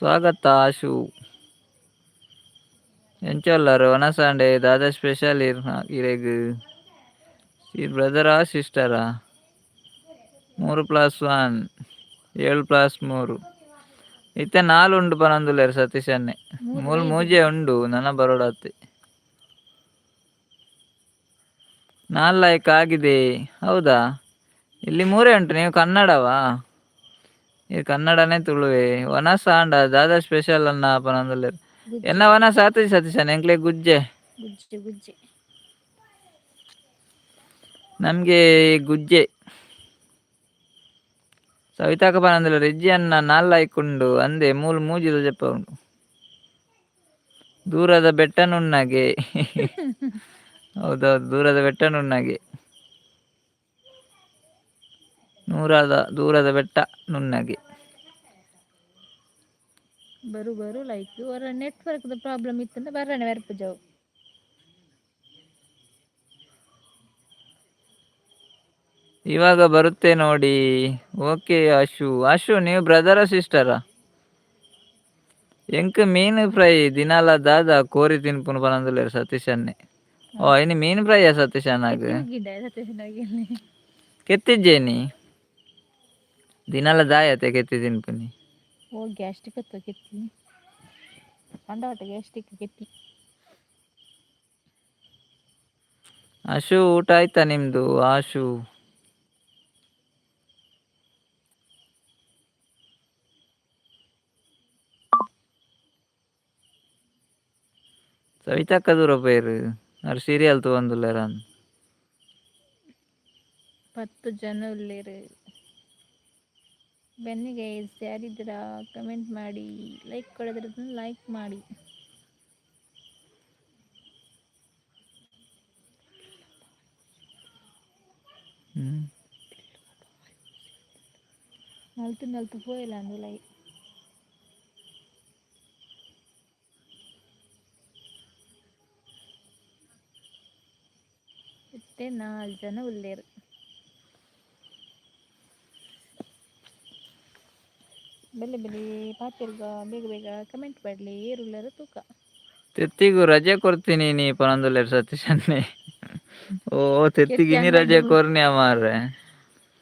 Speaker 2: ಸ್ವಾಗತ ಆಶು. ಎಂಚ ಉಲ್ಲರ್ ವನಸ್ ಆಂಡ್ ದಾದ ಸ್ಪೆಷಲ್ ಇರ್ ಇರೆಗ್ ಈರ್ ಬ್ರದರಾ ಸಿಸ್ಟರಾ 3+1 7+3 ಇತ್ತೆ ನಾಲ್ ಉಂಡು ಪನೊಂದುಲ್ಲೆರ್ ಸತೀಶ್ ಅಣ್ಣೆ
Speaker 1: ಮೂರು
Speaker 2: ಮೂಲು
Speaker 1: ಬೈದು.
Speaker 2: ಮೂಜೆ ಉಂಡು ನನ ಬರೋಡಾತೆ. ನಾಲ್ ಲೈಕ್ ಆಗಿದೆ. ಹೌದಾ? ಇಲ್ಲಿ ಮೂರೇ ಉಂಟು. ನೀವು ಕನ್ನಡವಾ? ಈ ಕನ್ನಡನೇ ತುಳುವೆ. ವನಸ ಆಂಡ ದಾದಾ ಸ್ಪೆಷಲ್ ಅನ್ನ ಪನೊಂದುಲ್ಲೆರ್. ಎನ್ನ
Speaker 1: ಗುಜ್ಜೆ.
Speaker 2: ವನಸ ಆತುಜಿ ಸತೀಶಣ್ಣ, ಎಂಕ್ಲೆ ಗುಜ್ಜೆ.
Speaker 1: ಗುಜ್ಜೆ ಗುಜ್ಜೆ.
Speaker 2: ನಮಗೆ ಗುಜ್ಜೆ. ಸವಿತಾಕ ಪನೊಂದುಲ್ಲೆರ್ ಇಜ್ಜಿ ಅನ್ನ ನಾಲ್ ಲೈಕ್ ಉಂಡು ಅಂದೆ ಮೂಲು ಮೂಜಿ ತೋಜಪ್ಪ ಉಂಡು. ದೂರದ ಬೆಟ್ಟ ನುಣ್ಣಗೆ. ಹೌದೌದು, ದೂರದ ಬೆಟ್ಟ ನುಣ್ಣಗೆ. ನೂರದ ದೂರದ ಬೆಟ್ಟ ನುಣ್ಣಗೆ.
Speaker 1: ಬರು ಬರು ಲೈಕ್ ಒರ ನೆಟ್ವರ್ಕ್ ದ ಪ್ರಾಬ್ಲಮ್ ಇತ್ತಂಡ ಬರ್ರನೆ ಬರ್ಪುಜವು.
Speaker 2: ಇವಾಗ ಬರುತ್ತೆ ನೋಡಿ. ಓಕೆ ಆಶು. ಆಶು ನೀವು ಬ್ರದರಾ ಸಿಸ್ಟರಾ? ಎಂಕ್ ಮೀನು ಫ್ರೈ ದಿನಾಲ ದಾದ ಕೋರಿ ತಿನ್ಪುನು ಪನೊಂದುಲ್ಲೆರ್ ಸತೀಶ್ ಅಣ್ಣೆ. ಓ ಇನಿ ಮೀನು ಫ್ರೈಯಾ ಸತೀಶ್ ಅಣ್ಣಗ್?
Speaker 1: ಕೆತ್ತಿ ಮುಗಿಂಡ ಸತೀಶನಾಗಿ.
Speaker 2: ಕೆತ್ತಿಜ್ಜೇನಿ ದಿನಾಲ ದಾಯತೆ ಕೆತ್ತಿ ತಿನ್ಪುನಿ.
Speaker 1: ಓ ಗ್ಯಾಸ್ಟ್ರಿಕ್ ಅತ್ತ ಕೆತ್ತಿ ಕಂಡಾಟ ಗ್ಯಾಸ್ಟ್ರಿಕ್ ಕೆತ್ತಿ.
Speaker 2: ಆಶು ಊಟ ಆಯ್ತಾ ನಿಮ್ದು? ಆಶು ಸವಿತಕ್ಕ ದೂರ ಪೋಯೆರ್ ಅರ್ ಸೀರಿಯಲ್ ತೂವೊಂದುಲ್ಲೆರ್ ಅಂದ್.
Speaker 1: 10 ಜನ ಉಲ್ಲೆರ್. ಬನ್ನಿ ಗೈಸ್, ಯಾರಿದ್ದೀರಾ ಕಮೆಂಟ್ ಮಾಡಿ, ಲೈಕ್ ಕೊಡೋದ್ರಿಂದ ಲೈಕ್ ಮಾಡಿ.
Speaker 2: ಹ್ಮ್.
Speaker 1: ನಲ್ತು ನಲ್ತು ಪೋಯೆಲ ಅಂದ್ ಉಲಾಯಿ. ಇತ್ತೆ ನಾಲ್ ಜನ ಉಲ್ಲೆರ್. ಬೆಲೆ ಬೆಲೆ ಪಾತೆರ್ಗ, ಬೇಗ ಬೇಗ ಕಮೆಂಟ್ ಬರಲಿ, ಏರುಲ್ಲರ ತೂಕ.
Speaker 2: ತೆತ್ತಿಗು ರಜೆ ಕೊರ್ತೀನಿ ನೀ ಪನೊಂದುಲ್ಲೆರ್ ಸತೀಶ್ ಅಣ್ಣೆ. ಓ
Speaker 1: ಕೆತ್ತಿ
Speaker 2: ತೆತ್ತಿಗ್ ಇನಿ
Speaker 1: ಅಂಗಡಿ
Speaker 2: ರಜೆ ಕೊರ್ನ್ಯ ಮಾರ್ರೆ.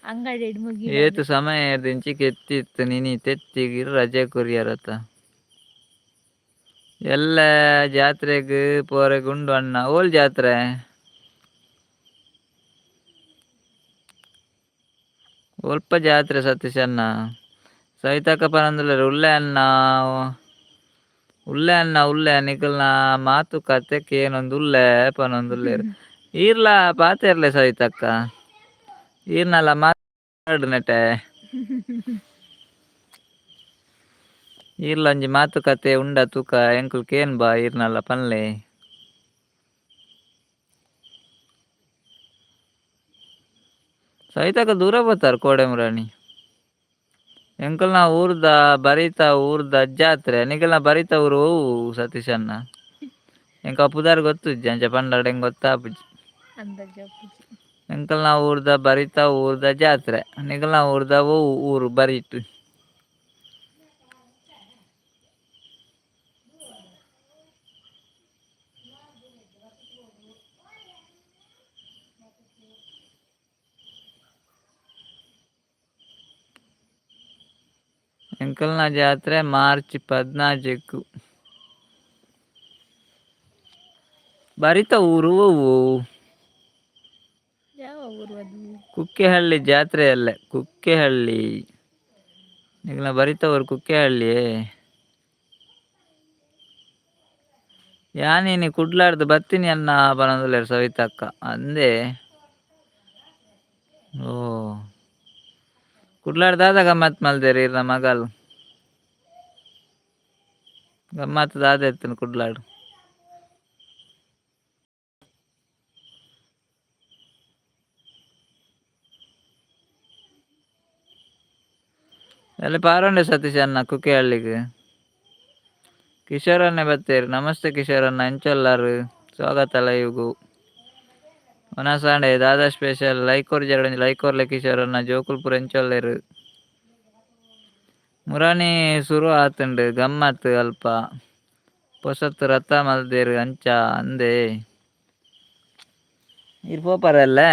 Speaker 1: ಅಂಗಡಿ
Speaker 2: ಏತ್
Speaker 1: ಮುಗಿಡಂದ್.
Speaker 2: ಸಮಯ ದಿಂಚಿ ಕೆತ್ತಿ ಇತ್ತು ನಿನಿ ತೆತ್ತಿಗ್ ರಜೆ ಕೊರಿಯರತ. ಎಲ್ಲ ಜಾತ್ರೆಗ್ ಪೋರೆಗ್ ಉಂಡು ಅಣ್ಣ. ಓಲ್ ಜಾತ್ರೆ? ಒಲ್ಪ ಜಾತ್ರೆ ಸತೀಶ್ ಅಣ್ಣ? ಸವಿತಕ್ಕ ಪನೊಂದುಲ್ಲೆರ್ ಉಲ್ಲೆ ಅಣ್ಣ ಉಲ್ಲೆ ಅಣ್ಣ ಉಲ್ಲೆ ನಿಕಲ್ನ ಮಾತುಕತೆ ಕೇನೊಂದು ಉಲ್ಲೆ ಪನೊಂದುಲ್ಲೆರ್. ಈರ್ಲ ಪಾತೆರ್ಲೆ ಸವಿತಕ್ಕ. ಈರ್ನಲ ಮಾತಾಡು ನೆಟೆ. ಈರ್ಲ ಒಂಜಿ ಮಾತುಕತೆ ಉಂಡ ತೂಕ ಎಂಕುಲು ಕೇನ್ ಬಾ ಈರ್ನಲ ಪನ್ಲೆ. ಸವಿತಕ್ಕ ದೂರ ಪೋತಾರ್ ಕೋಡೆ ಮುರಾಣಿ. ಎಂಕಲ್ನ ಊರ್ದ ಬರಿತ ಊರ್ದ ಜಾತ್ರೆ. ನಿಕಲ್ನ ಬರಿತ ಊರು ಒವು ಸತೀಶ್ ಅಣ್ಣ? ಎಂಕ್ ಆ ಪುದರ್ ಗೊತ್ತುಜ್ಜಿ ಅಂಚ ಪಂಡಡ ಎಂಕ್ ಗೊತ್ತಾಪುಜಿ.
Speaker 1: ಅಂದಾಜು ಆಪುಜಿ.
Speaker 2: ಎಂಕಲ್ನ ಊರ್ದ ಬರಿತ ಊರ್ದ ಜಾತ್ರೆ. ನಿಕಲ್ನ ಊರ್ದ ಒವು ಊರು ಬರಿಟ್? ಎಂಕಲ್ನ ಜಾತ್ರೆ ಮಾರ್ಚ್ 14ಕ್. ಬರಿತ ಊರು ಒವು?
Speaker 1: ಯಾವ ಊರು ಅದು?
Speaker 2: ಕುಕ್ಕೆಹಳ್ಳಿ ಜಾತ್ರೆ ಅಲ್ಲೇ ಕುಕ್ಕೆಹಳ್ಳಿ. ನಿಕಲ್ನ ಬರಿತ ಊರು ಕುಕ್ಕೆಹಳ್ಳಿಯೇ? ಯಾನ್ ಇನಿ ಕುಡ್ಲಾಡ್ದ್ ಬತ್ತಿನಿ ಅಣ್ಣ ಪನೊಂದುಲ್ಲೆರ್ ಸವಿತಕ್ಕ. ಅಂದೆ ಓ ಕುಡ್ಲಾಡ್ ದಾದ ಗಮ್ಮತ್ ಮಲ್ದೆರ್ ಈರ್ನ ಮಗಲ್? ಗಮ್ಮತ್ ದಾದ ಇತ್ತುಂಡು ಕುಡ್ಲಾಡ್? ಅಲ್ಲಿ ಪಾರೊಂಡೆ ಸತೀಶ್ ಅಣ್ಣ ಕುಕ್ಕೆಹಳ್ಳಿಗ್. ಕಿಶೋರ್ ಅಣ್ಣೆ ಬತ್ತೇರ್. ನಮಸ್ತೆ ಕಿಶೋರ್ ಅಣ್ಣ ಎಂಚ ಉಲ್ಲರ್? ಸ್ವಾಗತ ಲೈವ್ಗು. ವನಸಾಂಡೆ ದಾದಾ ಸ್ಪೆಷಲ್ ಲೈಕ್ ಕೊರ್ಜೆರ್ ಒಂಜಿ ಲೈಕ್ ಕೊರ್ಲೆ ಕಿಶೋರ್ ಅಣ್ಣ. ಜೋಕುಲು ಪೂರ ಎಂಚ ಉಲ್ಲೆರ್? ಮುರಾನಿ ಸುರು ಆತುಂಡು ಗಮ್ಮತ್ ಅಲ್ಪ. ಪೊಸತ್ ರಥ ಮಲ್ದೆರ್ ಅಂಚ ಅಂದೆ. ಈರ್ ಪೋಪರ ಎಲ್ಲೆ?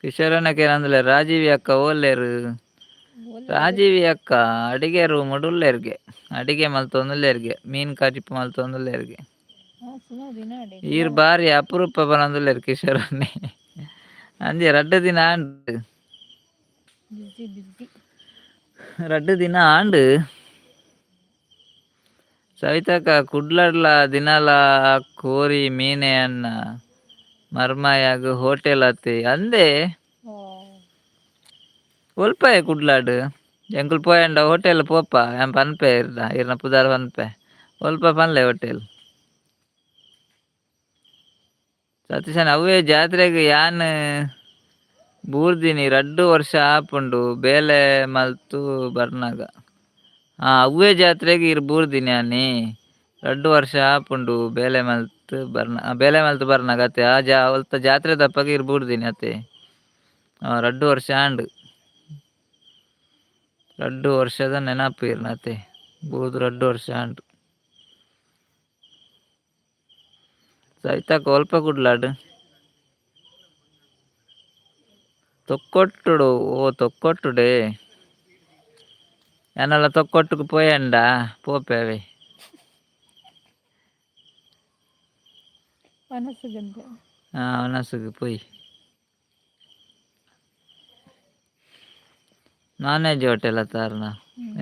Speaker 2: ಕಿಶೋರಣ್ಣಕ್ಕೆ ರಾಜೀವಿ ಅಕ್ಕ ಓಲ್ಲೇರು? ರಾಜೀವಿ ಅಕ್ಕ ಅಡಿಗೆ ರೂಮ್ ಉಲ್ಲೇರ್ಗೆ, ಅಡಿಗೆ ಮಲ್ತೊಂದುಲ್ಲೆರ್ಗೆ, ಮೀನ್ ಕಜಿಪು ಮಲ್ತೊಂದುಲ್ಲೆರ್ಗೆ. ಈರ್ ಬಾರಿ ಅಪರೂಪ ಬರಂದುಲ್ಲೆರ್ ಕಿಶೋರಣ್ಣೆ. ಅಂಜೆ ರಡ್ಡ್ ದಿನ ಆಂಡ್.
Speaker 1: ಬಿಸಿ ಬಿಸಿ.
Speaker 2: ರಡ್ಡ್ ದಿನ ಆಂಡ್. ಸವಿತಕ್ಕ ಕುಡ್ಲಡ್ಲ ದಿನಲ ಕೋರಿ ಮೀನೆ ಅನ್ನ ಮರ್ಮಯಾಗ್ ಹೋಟೆಲ್ ಅತ್ತೆ ಅಂದೆ. ಒಲ್ಪಾಯ ಕುಡ್ಲಾಡ್ ಎಂಕುಲು ಪೋಯಂಡ ಹೋಟೆಲ್ ಪೋಪ, ಯಾನ್ ಪನ್ಪೆ ಇರ್ನ ಇರ್ನ ಪುದರ್ ಪನ್ಪೆ, ಒಲ್ಪ ಪನ್ಲೆ ಹೋಟೆಲ್. ಸತೀಶನ್ ಅವೇ ಜಾತ್ರೆಗ್ ಯಾನ್ ಬೂರ್ದಿನಿ ರಡ್ಡ್ ವರ್ಷ ಆಪುಂಡು ಬೇಲೆ ಮಲ್ತು ಬರ್ನಾಗ. ಅವ್ವೇ ಜಾತ್ರೆಗ್ ಇರ್ ಬೂರ್ದಿನಿ ಆನಿ ರಡ್ಡ್ ವರ್ಷ ಆಪುಂಡು ಬೇಲೆ ಮಲ್ತು ಬರ್ನ, ಬೇಲೆ ಮಲ್ತು ಬರ್ನಾಗ ಅತ್ತೆ. ಆ ಜಾ ಅಲ್ತ ಜಾತ್ರೆ ದಪ್ಪಗ ಇರ್ ಬೂರ್ದಿನಿ ಅತ್ತೆ. ರಡ್ಡ್ ವರ್ಷ ಆಂಡ್, ರಡ್ಡ್ ವರ್ಷದ ನೆನಪು ಇರ್ನ ಅತ್ತೆ, ಬೂರ್ದು ರಡ್ಡ್ ವರ್ಷ ಆಂಡ್. ಸವಿತಕ್ಕ ಒಲ್ಪ ಕುಡ್ಲಾಡ್? ತೊಕ್ಕೊಟ್ಟುಡು. ಓ ತೊಕ್ಕೊಟ್ಟುಡೆ ಯಾನಲ ತೊಕ್ಕೊಟ್ಟುಗು ಪೋಯಂಡ ಪೋಪೆ.
Speaker 1: ಮನಸ್ಸುಗಂತೆ.
Speaker 2: ಹಾಂ ಒನಸುಗು ಪೋಯಿ. Non veg hotel ಅತ್ತಾರನ?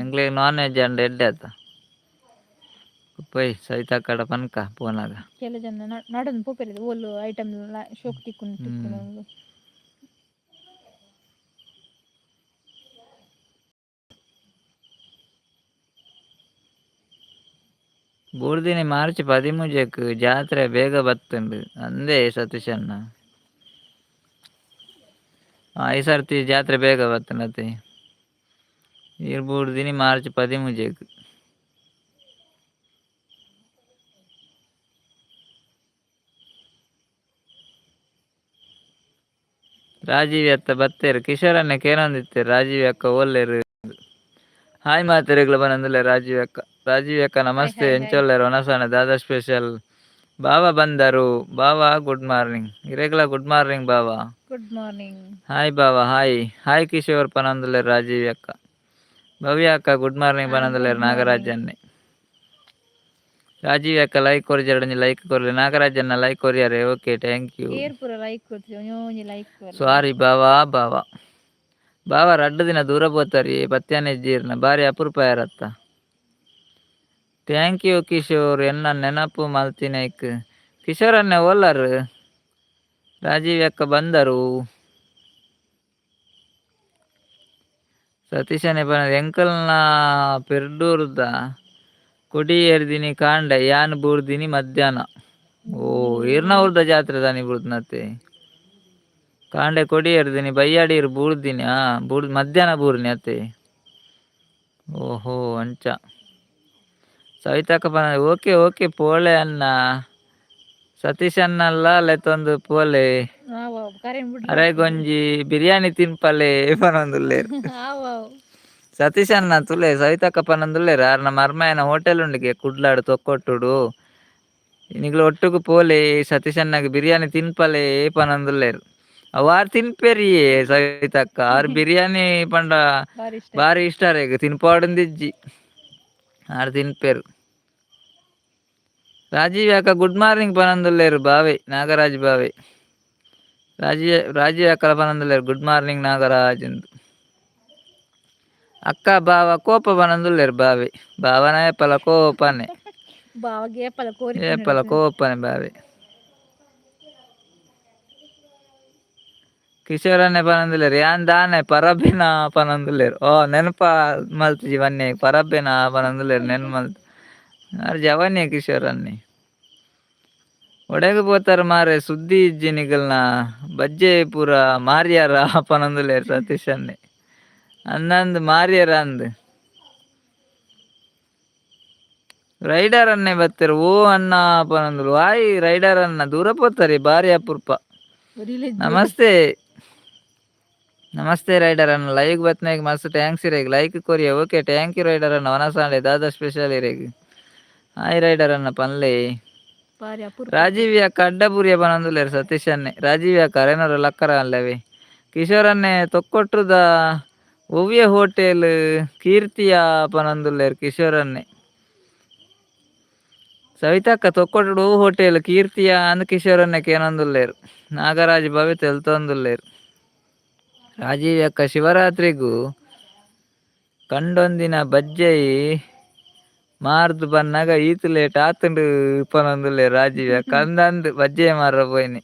Speaker 2: ಎಂಕ್ಲೆಗ್ ನಾನ್ ವೆಜ್ ಅಂಡ ಎಡ್ಡೆ ಆತ. ಪೋಯ್ ಸವಿತಕ್ಕಡ ಪನ್ಕ ಪೋನಾಗ.
Speaker 1: ಕೆಲ ಜನ ನಡೊಂದು ಪೋಪೆರ್ ಓಲು ಐಟಮ್ ಶೋಕ್ ತಿಕ್ಕುಂಡು ತಿಕ್ಕುಂಡು.
Speaker 2: ಬೂರ್ದಿನಿ ಮಾರ್ಚ್ 13ಕ್ ಜಾತ್ರೆ ಬೇಗ ಬತ್ತುಂಡು ಅಂದೇ ಸತೀಶಣ್ಣ. ಈ ಸರ್ತಿ ಜಾತ್ರೆ ಬೇಗ ಬತ್ತುಂಡು ಅತ್ತೆ. ಈರ್ ಬೂರ್ದಿನಿ ಮಾರ್ಚ್ 13ಕ್. ರಾಜೀವಿ ಅತ್ತ ಬತ್ತೇರು ಕಿಶೋರಣ್ಣ ಕೇನೊಂದಿತ್ತೇರು ರಾಜೀವಿ ಅಕ್ಕ ಓಲ್ಲೇರು? ಹಾಯ್ ಮಾತೆರೆಗ್ಲ ಬನಂದುಲ್ಲೆ ರಾಜೀವಿ ಅಕ್ಕ. ರಾಜೀವಿ ಅಕ್ಕ ನಮಸ್ತೆ. ಎಂಚೊಲ್ಲೆರ್? ಒನಸಾಣ ದಾದಾ ಸ್ಪೆಷಲ್? ಬಾವ ಬಂದರು. ಬಾವ ಗುಡ್ ಮಾರ್ನಿಂಗ್. ಇರೆಗ್ಲ ಗುಡ್ ಮಾರ್ನಿಂಗ್ ಬಾವ.
Speaker 1: Good morning.
Speaker 2: Hi ಬಾವ, ಹಾಯ್ ಹಾಯ್ ಕಿಶೋರ್ ಪನೊಂದುಲ್ಲೆರ್ ರಾಜೀವಿ ಅಕ್ಕ. ಭವ್ಯ ಅಕ್ಕ ಗುಡ್ ಮಾರ್ನಿಂಗ್ ಪನೊಂದುಲ್ಲೆರ್ ನಾಗರಾಜನ್ನೇ. ರಾಜೀವಿ ಅಕ್ಕ ಲೈಕ್ ಕೊರ್ಜೆರಡ ಲೈಕ್ ಕೊರ್ಲೆ. ನಾಗರಾಜನ್ನ ಲೈಕ್ ಕೊರಿಯಾರೆ, okay thank you.
Speaker 1: ಏರ್ ಪೂರ ಲೈಕ್ ಕೊರ್ತಿ ಒಂಜಿ ಲೈಕ್.
Speaker 2: ಸಾರಿ ಬಾವಾ. ಬಾವಾ ಬಾವ ರಡ್ಡ್ ದಿನ ದೂರ ಪೋತಾರಿ, ಪತ್ಯಾನೆ ಜೀರ್ಣ ಬಾರಿ ಅಪರೂಪ ಯಾರತ್ತ. Thank you Kishore ಎನ್ನ ನೆನಪು ಮಲ್ತಿನೈಕ್. ಕಿಶೋರ್ ಅನ್ನೆ ಓಲಾರ್? ರಾಜೀವ್ ಅಕ್ಕ ಬಂದರು. ಸತೀಶನೇ ಪನ ಎಂಕಲ್ನ ಪೆರ್ಡೂರ್ದ ಕೊಡಿ ಏರ್ದಿನಿ ಕಾಂಡೆ, ಯಾನ್ ಬೂರ್ದಿನಿ ಮಧ್ಯಾಹ್ನ. ಓ ಈರ್ನ ಊರ್ದ ಜಾತ್ರೆ ದಾನಿ ಬೂರ್ದ್ನತ್ತೆ. ಕಾಂಡೆ ಕೊಡಿ ಏರ್ದಿನಿ ಬಯ್ಯಾಡಿ ಇರ್ ಬೂರ್ದಿನಿ. ಬೂರ್ ಮಧ್ಯಾಹ್ನ ಬೂರ್ನಿ ಅತ್ತೆ. ಓಹೋ ಅಂಚ. ಸವಿತಕ್ಕ ಪನ ಓಕೆ ಓಕೆ ಪೋಳೆ ಅನ್ನ. ಸತೀಶ್ ಅಣ್ಣಲ್ಲ ಲೆತ್ತೊಂದು ಪೋಲೆ, ಅರೆಗೊಂಜಿ ಬಿರಿಯಾನಿ ತಿನ್ಪಲೆ ಪನೊಂದುಲ್ಲೆರ್. ಸತೀಶ್ ಅಣ್ಣ ತುಲೆ ಸವಿತಕ್ಕ ಪನೊಂದುಲ್ಲೆರ್ ಆರ್ನ ಮರ್ಮಯನ ಹೋಟೆಲ್ ಉಂಡುಗೆ ಕುಡ್ಲಾಡು ತೊಕ್ಕೊಟ್ಟುಡು, ನಿಗ್ಲ ಒಟ್ಟುಗು ಪೋಲೆ ಸತೀಶ್ ಅಣ್ಣಗ್ ಬಿರಿಯಾನಿ ತಿನ್ಪಲೆ ಪನೊಂದುಲ್ಲೆರ್. ಅವು ಆರ್ ತಿನ್ಪೆರಿಯೇ ಸವಿತಕ್ಕ, ಆರ್ ಬಿರಿಯಾನಿ ಪಂಡ ಬಾರಿ ಇಷ್ಟ ಅರೆಗ್, ತಿನ್ಪಾಡುಂದಿಜ್ಜಿ ಆರ್ ತಿನ್ಪೆರ್. ರಾಜೀವ್ ಅಕ್ಕ ಗುಡ್ ಮಾರ್ನಿಂಗ್ ಪನೊಂದುಲ್ಲೆರ್ ಬಾವೆ ನಾಗರಾಜ್ ಬಾವೆ. ರಾಜೀವ್ ರಾಜೀವ್ ಅಕ್ಕಲ ಪನೊಂದುಲ್ಲೆರ್ ಗುಡ್ ಮಾರ್ನಿಂಗ್ ನಾಗರಾಜ್ ಇಂದ್. ಅಕ್ಕ ಬಾವ ಕೋಪ ಪನೊಂದುಲ್ಲೆರ್ ಬಾವೆ. ಬಾವನ ಏಪಲ ಕೋಪನೆ. ಏಪಲ ಕೋಪನೆ ಬಾವೆ. ಕಿಶೋರನ್ನೇ ಪನೊಂದುಲ್ಲೆರ್ ಯಾನ್ ದಾನೆ ಪರಬೇನಾ ಪನೊಂದುಲ್ಲೆರ್. ಓ ನೆನಪ ಮಲ್ತಿಜಿ ಬನ್ನಿ ಪರಬೇನಾ ಪನೊಂದುಲ್ಲೆರ್ ನೆನ್ ಮಲ್ತ್ ಆರ್ ಜವನ್ಯ ಕಿಶೋರನ್ನೇ. ಒಡೆಗ್ ಪೋತಾರ ಮಾರೆ ಸುದ್ದಿ ಇಜ್ಜಿ ನಿಗಲ್ನ, ಬಜ್ಜೆ ಪೂರ ಮಾರ್ಯಾರ ಪನೊಂದುಲ್ಲೆರ್ ಸತೀಶ್ ಅನ್ನೆ. ಅಂದಂದ್ ಮಾರ್ಯಾರ ಅಂದ್. ರೈಡರ್ ಅನ್ನೆ ಬತ್ತೆರ್ ಓ ಅಣ್ಣ ಪನೊಂದುಲ್ಲು. ವಾಯ್ ರೈಡರ್ ಅಣ್ಣ ದೂರ ಪೋತಾರೆ ಬಾರಿ ಅಪರೂಪ. ನಮಸ್ತೆ ನಮಸ್ತೆ ರೈಡರ್ ಅಣ್ಣ, ಲೈವ್ ಬತ್ನಾಗ ಮಸ್ತ್ thanks ಇರೆಗ್, like Korea okay thank you rider ಅಣ್ಣ. ವನಸಾಂಡೆ ದಾದಾ ಸ್ಪೆಷಲ್ ಇರೆಗ್? ಹಾಯ್ ರೈಡರ್ ಅಣ್ಣ ಪನ್ಲೆ. ರಾಜೀವ್ ಅಕ್ಕ ಅಡ್ಡಬೂರಿಯ ಪನೊಂದುಲ್ಲೆರ್ ಸತೀಶ್ ಅನ್ನೆ. ರಾಜೀವ್ ಅಕ್ಕ ಅರೆನೊರ ಲಕ್ಕರ ಅಲ್ಲವೇ. ಕಿಶೋರನ್ನೆ ತೊಕ್ಕೊಟ್ಟುದ ಒವ್ವೆ ಹೋಟೆಲ್ ಕೀರ್ತಿಯ ಪನೊಂದುಲ್ಲೆರ್ ಕಿಶೋರನ್ನೆ. ಸವಿತಕ್ಕ ತೊಕ್ಕೊಟ್ಟುಡು ಹೋಟೆಲ್ ಕೀರ್ತಿಯ ಅಂದ್ ಕಿಶೋರನ್ನೆ ಕೇನೊಂದುಲ್ಲೆರ್. ನಾಗರಾಜ್ ಭವ್ಯ ತೆಲ್ತೊಂದುಲ್ಲೆರ್. ರಾಜೀವ್ ಅಕ್ಕ ಶಿವರಾತ್ರಿಗು ಕಂಡೊಂದಿನ ಬಜ್ಜೈ ಮಾರ್ದ್ ಬನ್ನಗ ಈತ್ ಲೇಟ್ ಆತುಂಡು ಪನೊಂದುಲ್ಲೆರ್ ರಾಜೀವ್ ಅಕ್ಕ. ಅಂದಂದ್ ಬಜ್ಜೈ ಮಾರ ಪೋಯಿನಿ.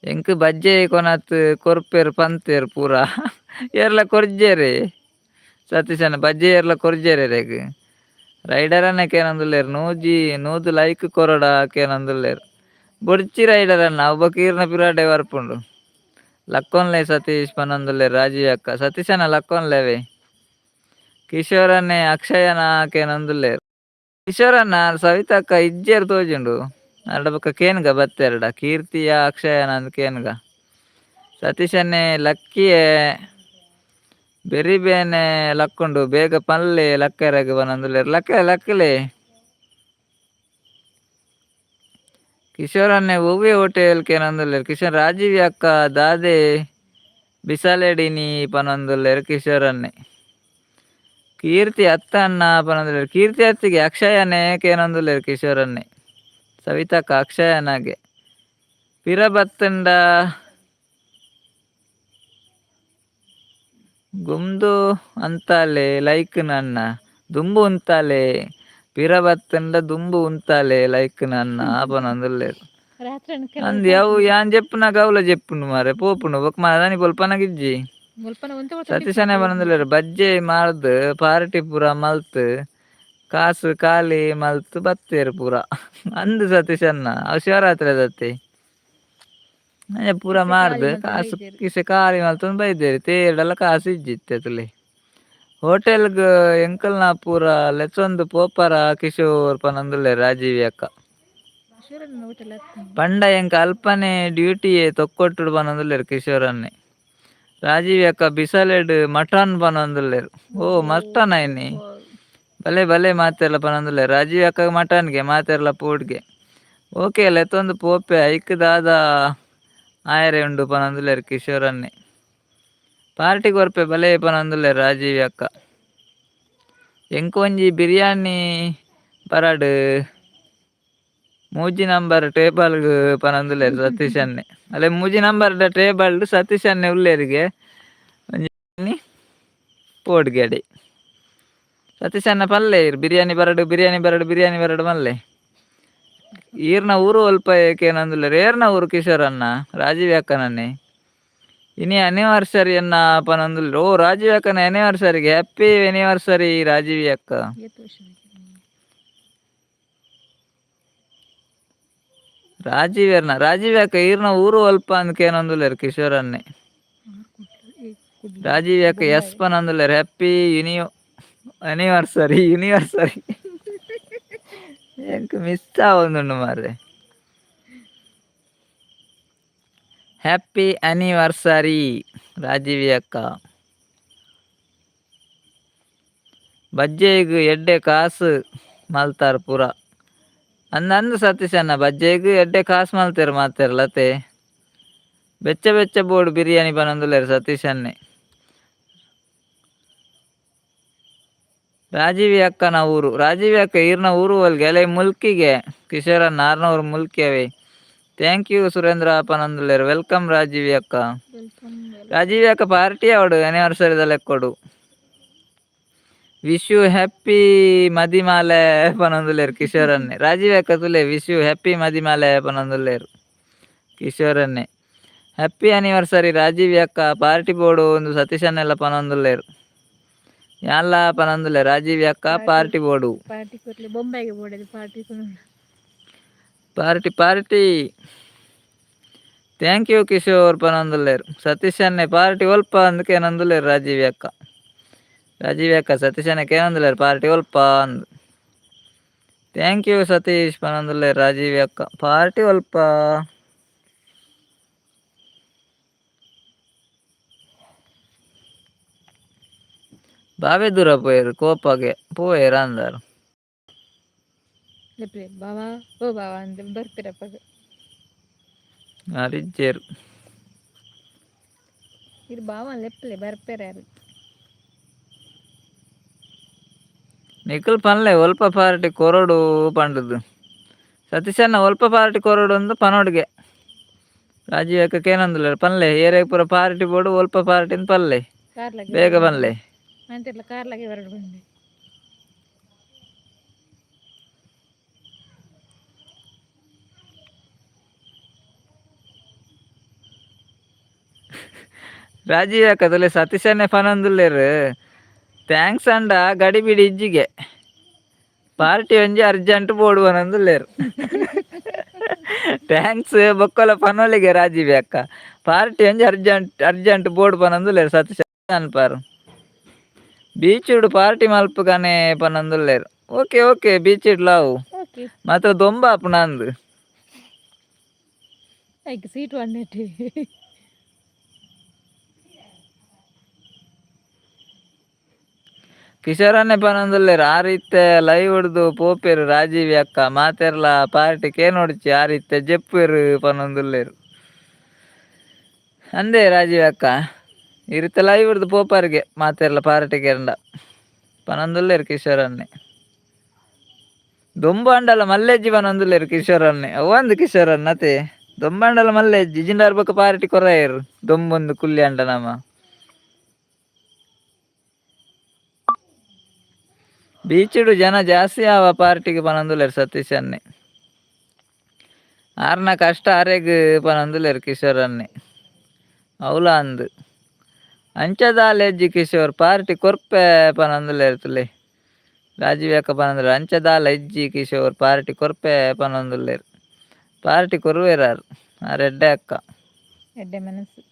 Speaker 2: ಎಂಕ್ ಬಜ್ಜೈ ಕೊನತ್ ಕೊರ್ಪೆರ್ ಪಂತೆರ್ ಪೂರ ಏರ್ಲ ಕೊರ್ಜೆರೆ ಸತೀಶನ ಬಜ್ಜೈ ಏರ್ಲ ಕೊರ್ಜೆರೆ ರೆಗ್. ರೈಡರನ್ನ ಕೇನೊಂದುಲ್ಲೆರ್ 100 ಲೈಕ್ ಕೊರೊಡ ಕೇನೊಂದುಲ್ಲೆರ್. ಬೊಡ್ಚಿ ರೈಡರನ್ನ ಅವು ಬೊಕ ಈರ್ನ ಪಿರಾಡೆ ಬರ್ಪುಂಡು. ಲಕ್ಕೊಂಲೆ ಸತೀಶ್ ಪನೊಂದುಲ್ಲೆರ್ ರಾಜೀವ್ ಅಕ್ಕ. ಸತೀಶನ ಲಕ್ಕೊಂಲೆವೆ. ಕಿಶೋರನ್ನೆ ಅಕ್ಷಯನ ಕೇನೊಂದುಲ್ಲೆರ್. ಕಿಶೋರನ್ನ ಸವಿತಕ್ಕ ಇಜ್ಜೆರ್ ತೋಜುಂಡು. ಅರ್ಡ ಬೊಕ ಕೇನ್ಗ ಬತ್ತೆರ್ಡ ಕೀರ್ತಿಯ ಅಕ್ಷಯನ ಅಂದ್ ಕೇನ್ಗ. ಸತೀಶನ್ನೆ ಲಕ್ಕಿಯೆ ಬೆರಿ ಬೇನೆ ಲಕ್ಕುಂಡು ಬೇಗ ಪನ್ಲೆ ಲಕ್ಕೆರೆಗ್ ಪನೊಂದುಲ್ಲೆರ್. ಲಕ್ಕೆ ಲಕ್ಕಲೆ. ಕಿಶೋರನ್ನೆ ಒವ್ವೆ ಹೋಟೆಲ್ ಕೇನೊಂದುಲ್ಲೆರ್. ಕಿಶೋರ್ ರಾಜೀವ್ ಅಕ್ಕ ದಾದೆ ಬಿಸಲೆಡಿನಿ ಪನೊಂದುಲ್ಲೆರ್ ಕಿಶೋರನ್ನೆ. ಕೀರ್ತಿ ಅತ್ತ ಅಣ್ಣ ಪನೊಂದುಲ್ಲೆರ್. ಕೀರ್ತಿ ಅತ್ತಿಗೆ ಅಕ್ಷಯನೇ ಕೇನೊಂದುಲ್ಲೆರ್ ಕಿಶೋರನ್ನೆ. ಸವಿತಕ್ಕ ಅಕ್ಷಯನಾಗೆ. ಪಿರ ಬತ್ತುಂಡ ಗುಮ್ದು ಅಂತಾಲೆ ಲೈಕ್ ನನ್ನ ದುಂಬು ಉಂತಾಲೆ ಪಿರ ಬತ್ತುಂಡ ದುಂಬು ಉಂತಾಲೆ ಲೈಕ್ ನನ್ನ ಪನೊಂದುಲ್ಲೆರ್. ಅಂದ್ ಅವು ಯಾನ್ ಜೆಪ್ಪುನಗ ಅವ್ಲ ಜೆಪ್ಪುಂಡು ಮಾರೆ ಪೋಪುಂಡು ಬೊಕ ದಾನಿ ಬೊಲ್ಪನಗಿಜ್ಜಿ. ಸತೀಶನೇ ಪನೊಂದುಲ್ಲೆರ್ ಬಜ್ಜೈ ಮಾರ್ದ್ ಪಾರ್ಟಿ ಪೂರ ಮಲ್ತ್ ಕಾಸು ಖಾಲಿ ಮಲ್ತ್ ಬತ್ತೆರ್ ಪೂರ ಅಂದ್ ಸತೀಶಣ್ಣ ಅವು ಶಿವರಾತ್ರಿದತ್ತೆ. ಅಂಚ ಪೂರ ಮಾರ್ದ್ ಕಾಸು ಕಿಸೆ ಖಾಲಿ ಮಲ್ತೊಂದು ಬೈದೆರ್ ತೇರ್ಡಲ ಕಾಸು ಇಜ್ಜಿ ಇತ್ತೆ ತೂಲೆ. ಹೋಟೆಲ್ಗ್ ಎಂಕಲ್ನ ಪೂರ ಲೆತ್ತೊಂದು ಪೋಪರ ಕಿಶೋರ್ ಪನೊಂದುಲ್ಲೆರ್ ರಾಜೀವಿ ಅಕ್ಕ. ಪಂಡ ಎಂಕ್ ಅಲ್ಪನೆ ಡ್ಯೂಟಿಯೇ ತೊಕ್ಕೊಟ್ಟುಡು ಪನೊಂದುಲ್ಲೆರ್ ಕಿಶೋರನ್ನೆ. ರಾಜೀವಿ ಅಕ್ಕ ಬಿಸಲೆಡ್ ಮಟನ್ ಪನೊಂದುಲ್ಲೆರ್. ಓ ಮಟನ್ ಐನಿ ಬಲೆ ಬಲೆ ಮಾತೆರ್ಲ ಪನೊಂದುಲ್ಲೆರ್. ರಾಜೀವಿ ಅಕ್ಕಗ್ ಮಟನ್ಗೆ ಮಾತೆರ್ಲ ಪೋಡ್ಗೆ. ಓಕೆ ಲೆತ್ತೊಂದು ಪೋಪೆ ಐಕ್ ದಾದ ಆಯೆರೆ ಉಂಡು ಪನೊಂದುಲ್ಲೆರ್ ಕಿಶೋರನ್ನೆ. ಪಾರ್ಟಿ ಕೊರ್ಪೆ ಬಲೆ ಪನೊಂದುಲ್ಲೆರ್ ರಾಜೀವಿ ಅಕ್ಕ. ಎಂಕ್ ಒಂಜಿ ಬಿರಿಯಾನಿ ಬರಡ್ 3 ನಂಬರ್ ಟೇಬಲ್ಗ್ ಪನೊಂದುಲ್ಲೆರ್ ಸತೀಶ್ ಅಣ್ಣೆ. ಅಲೆ 3 ನಂಬರ್ ದ ಟೇಬಲ್ ಸತೀಶ್ ಅಣ್ಣೆ ಉಲ್ಲೆರ್ಗೆ ಒಂಜಿ ಪೋಡ್ಗೆಡೆ. ಸತೀಶ್ ಅಣ್ಣ ಪಲ್ಲೆ ಇರ್ ಬಿರಿಯಾನಿ ಬರಡು ಬಿರಿಯಾನಿ ಬರಡು ಬಿರಿಯಾನಿ ಬರಡು ಮಲ್ಲೆ. ಈರ್ನ ಊರು ಒಲ್ಪ ಕೇನೊಂದುಲ್ಲೆರ್. ಏರ್ನ ಊರು ಕಿಶೋರ್ ಅಣ್ಣ ರಾಜೀವ್ ಅಕ್ಕನನ್ನೆ. ಇನಿ ಆನಿವರ್ಸರಿ ಅನ್ನ ಪನೊಂದುಲ್ಲೆರ್. ಓ ರಾಜೀವ್ ಅಕ್ಕನ ಆನಿವರ್ಸರಿಗೆ ಹ್ಯಾಪಿ ಆನಿವರ್ಸರಿ ರಾಜೀವ್ ಅಕ್ಕ. ರಾಜೀವ್ ಅಣ್ಣ ರಾಜೀವ್ ಅಕ್ಕ ಈರ್ನ ಊರು ಒಲ್ಪ ಅಂದ್ ಕೇನೊಂದುಲ್ಲೆರ್ ಕಿಶೋರ್ ಅಣ್ಣೆ. ರಾಜೀವ್ ಅಕ್ಕ ಎಸ್ ಪನೊಂದುಲ್ಲೆರ್. ಹ್ಯಾಪಿ ಆನಿವರ್ಸರಿ ಯೂನಿವರ್ಸರಿ ಎಂಕ್ ಮಿಸ್ ಆವೊಂದುಂಡು ಮಾರ್ರೆ. ಹ್ಯಾಪಿ ಆನಿವರ್ಸರಿ ರಾಜೀವಿ ಅಕ್ಕ. ಬಜ್ಜೆಗ್ ಎಡ್ಡೆ ಕಾಸು ಮಲ್ತಾರ್ ಪೂರ. ಅಂದ್ ಅಂದ್ ಸತೀಶ್ ಅಣ್ಣ ಬಜ್ಜೆಗ್ ಎಡ್ಡೆ ಕಾಸು ಮಲ್ತೆರ್ ಮಾತೆರ್ ಲತೆ. ಬೆಚ್ಚ ಬೆಚ್ಚ ಬೋಡು ಬಿರಿಯಾನಿ ಪನೊಂದುಲ್ಲೆರ್ ಸತೀಶ್ ಅಣ್ಣೆ. ರಾಜೀವಿ ಅಕ್ಕನ ಊರು ರಾಜೀವಿ ಅಕ್ಕ ಈರ್ನ ಊರು ಒಲ್ಗೆ ಅಲೆ ಮುಲ್ಕಿಗೆ ಕಿಶೋರಣ್ಣ ಆರ್ನ ಊರು ಮುಲ್ಕಿ ಅವೇ. Thank you Surendra ಪನೊಂದುಲ್ಲೆರ್. Welcome Rajeevi ಅಕ್ಕ. ರಾಜೀವಿ ಅಕ್ಕ ಪಾರ್ಟಿ ಅವಡು ಆನಿವರ್ಸರಿದ ಲೆಕ್ಕೊಡು. ವಿಶ್ you happy ಮದಿಮಾಲೆ ಪನೊಂದುಲ್ಲೆರ್ ಕಿಶೋರನ್ನೆ. ರಾಜೀವ್ ಅಕ್ಕ ತುಲೆ ವಿಶ್ you happy ಮದಿಮಾಲೆ ಪನೊಂದುಲ್ಲೆರ್ ಕಿಶೋರನ್ನೆ. ಹ್ಯಾಪಿ ಆನಿವರ್ಸರಿ ರಾಜೀವ್ ಅಕ್ಕ ಪಾರ್ಟಿ ಬೋಡು ಉಂದು ಸತೀಶನ್ನೆಲ್ಲ ಪನೊಂದುಲ್ಲೆರ್. ಯಾನ್ಲ ಪನೊಂದುಲ್ಲೆ ರಾಜೀವ್ ಅಕ್ಕ ಪಾರ್ಟಿ ಬೋಡು.
Speaker 1: ಪಾರ್ಟಿ ಕೊರ್ಲೆ ಬೊಂಬಾಯಿಗೆ ಬೋಡದು party.
Speaker 2: Party party thank you Kishore ಪನೊಂದುಲ್ಲೆರ್. ಸತೀಶ್ ಅಣ್ಣೆ ಪಾರ್ಟಿ ಒಲ್ಪ ಅಂದ್ ಕೇನೊಂದುಲ್ಲೆರ್ ರಾಜೀವ್ ಅಕ್ಕ. ರಾಜೀವ್ ಅಕ್ಕ ಸತೀಶ್ ಅಣ್ಣೆ ಕೇನೊಂದುಲ್ಲೆರ್ ಪಾರ್ಟಿ ಒಲ್ಪ ಅಂದ್. Thank you Satish ಪನೊಂದುಲ್ಲೆರ್ ರಾಜೀವ್ ಅಕ್ಕ. ಪಾರ್ಟಿ ಒಲ್ಪ. ಬಾವೆ ದೂರ ಪೋಯೆರ್ ಕೋಪಗೆ ಪೋಯೆರ್ ಅಂದಾರ್.
Speaker 1: ಬಾವಾ ಓ ಬಾವಾ ಅಂದ್ ಬರ್ಪಿರಪ್ಪಗ.
Speaker 2: ಆರ್ ಇಜ್ಜೆರ್.
Speaker 1: ಇದು ಬಾವ ಲೆಪ್ಪಲೆ ಬರ್ಪೇರೆ.
Speaker 2: ನಿಖಲ್ ಪನ್ಲೆ ಒಲ್ಪ ಪಾರ್ಟಿ ಕೊರಡು ಪಂಡದು. ಸತೀಶಣ್ಣ ಒಲ್ಪ ಪಾರ್ಟಿ ಕೊರಡು ಅಂದು ಪನೋಡ್ಗೆ. ರಾಜೀವ್ ಅಕ್ಕ ಕೇನಂದುಲ್ಲೆರ್ ಪನ್ಲೆ, ಏರೆಗ್ ಪೂರ ಪಾರ್ಟಿ ಬೋಡು, ಒಲ್ಪ ಪಾರ್ಟಿನ್ ಪನ್ಲೆ.
Speaker 1: ಕಾರ್ಲಾಗೆ.
Speaker 2: ಬೇಗ ಪನ್ಲೆ.
Speaker 1: ಅಂತಿರ್ಲ ಕಾರ್ಲಾಗೆ ಬರಡು ಬಂದೆ.
Speaker 2: ರಾಜೀವ್ ಅಕ್ಕ ತುಲೆ, ಸತೀಶನ್ನೇ ಪನೊಂದುಲ್ಲೆರ್, thanks ಅಂಡ ಗಡಿಬಿಡಿ ಇಜ್ಜಿಗೆ, ಪಾರ್ಟಿ ಒಂಜಿ ಅರ್ಜೆಂಟ್ ಬೋಡು ಪನೊಂದುಲ್ಲೆರ್. Thanks ಬೊಕ್ಕಲ ಪನೊಲಿಗೆ. ರಾಜೀವ್ ಅಕ್ಕ, ಪಾರ್ಟಿ ಒಂಜಿ ಅರ್ಜೆಂಟ್ ಅರ್ಜೆಂಟ್ ಬೋಡು ಪನೊಂದುಲ್ಲೆರ್ ಸತೀಶ್. ಅನ್ಪಾರು ಬೀಚುಡು ಪಾರ್ಟಿ ಮಲ್ಪುಗನೆ ಪನೊಂದುಲ್ಲೆರ್. Okay okay, beach ಇಡ್ಲಾವು.
Speaker 1: Okay.
Speaker 2: ಮಾತ್ರ ದೊಂಬ ಆಪುನ ಅಂದ್.
Speaker 1: ಐಕ್ ಸೀಟ್ ಬಂದಿಟ್ಟು.
Speaker 2: ಕಿಶೋರನ್ನೇ ಪನೊಂದುಲ್ಲೆರ್, ಆ ರೀತೆ ಲೈವ್ ಡ್ದು ಪೋಪೆರ್ ರಾಜೀವಿ ಅಕ್ಕ, ಮಾತೆರ್ಲ ಪಾರ್ಟಿ ಕೇನೊಡ್ಚಿ, ಆ ರೀತೆ ಜೆಪ್ಪುವೆರ್ ಪನೊಂದುಲ್ಲೆರ್. ಅಂದೇ ರಾಜೀವ್ ಅಕ್ಕ, ಈ ರೀತೆ ಲೈವ್ ಡ್ದು ಪೋಪರ್ಗೆ ಮಾತೆರ್ಲ ಪಾರ್ಟಿ ಕೇಂಡ ಪನೊಂದುಲ್ಲೆರ್ ಕಿಶೋರನ್ನೇ. ದೊಂಬಾಂಡಲ ಮಲ್ಲೆಜ್ಜಿ ಪನೊಂದುಲ್ಲೆರ್ ಕಿಶೋರನ್ನೇ. ಅವಂದು ಕಿಶೋರನ್ನ ಅತೆ, ದೊಂಬಾಂಡಲ ಮಲ್ಲೆಜ್ಜಿ ಜಿಂಡಾರ್ ಬೊಕ ಪಾರ್ಟಿ ಕೊರಯೆರ್ ದೊಂಬೊಂದು ಕುಲ್ಲಿ ಅಂಡ ನಮ. ಬೀಚುಡು ಜನ ಜಾಸ್ತಿ ಆವ ಪಾರ್ಟಿಗೆ ಪನೊಂದುಲ್ಲೆರ್ ಸತೀಶ್ ಅನ್ನೆ. ಆರ್ನ ಕಷ್ಟ ಆರೆಗ್ ಪನೊಂದುಲ್ಲೆರ್ ಕಿಶೋರ್ ಅನ್ನೆ. ಅವ್ಲ ಅಂದ್, ಅಂಚದಾಲೆಜ್ಜಿ ಕಿಶೋರ್, ಪಾರ್ಟಿ ಕೊರ್ಪೆ ಪನೊಂದುಲ್ಲೆರ್. ತುಲೆ ರಾಜೀವ್ ಅಕ್ಕ ಪನೊಂದುಲ್ಲೆರ್, ಅಂಚದಾಲ ಇಜ್ಜಿ ಕಿಶೋರ್, ಪಾರ್ಟಿ ಕೊರ್ಪೆ ಪನೊಂದುಲ್ಲೆರ್. ಪಾರ್ಟಿ ಕೊರುವೆರಾರ್ ಆರ್, ಎಡ್ಡೆ ಅಕ್ಕ.
Speaker 1: ಎಡ್ಡೆ ಮನಸ್ಸು.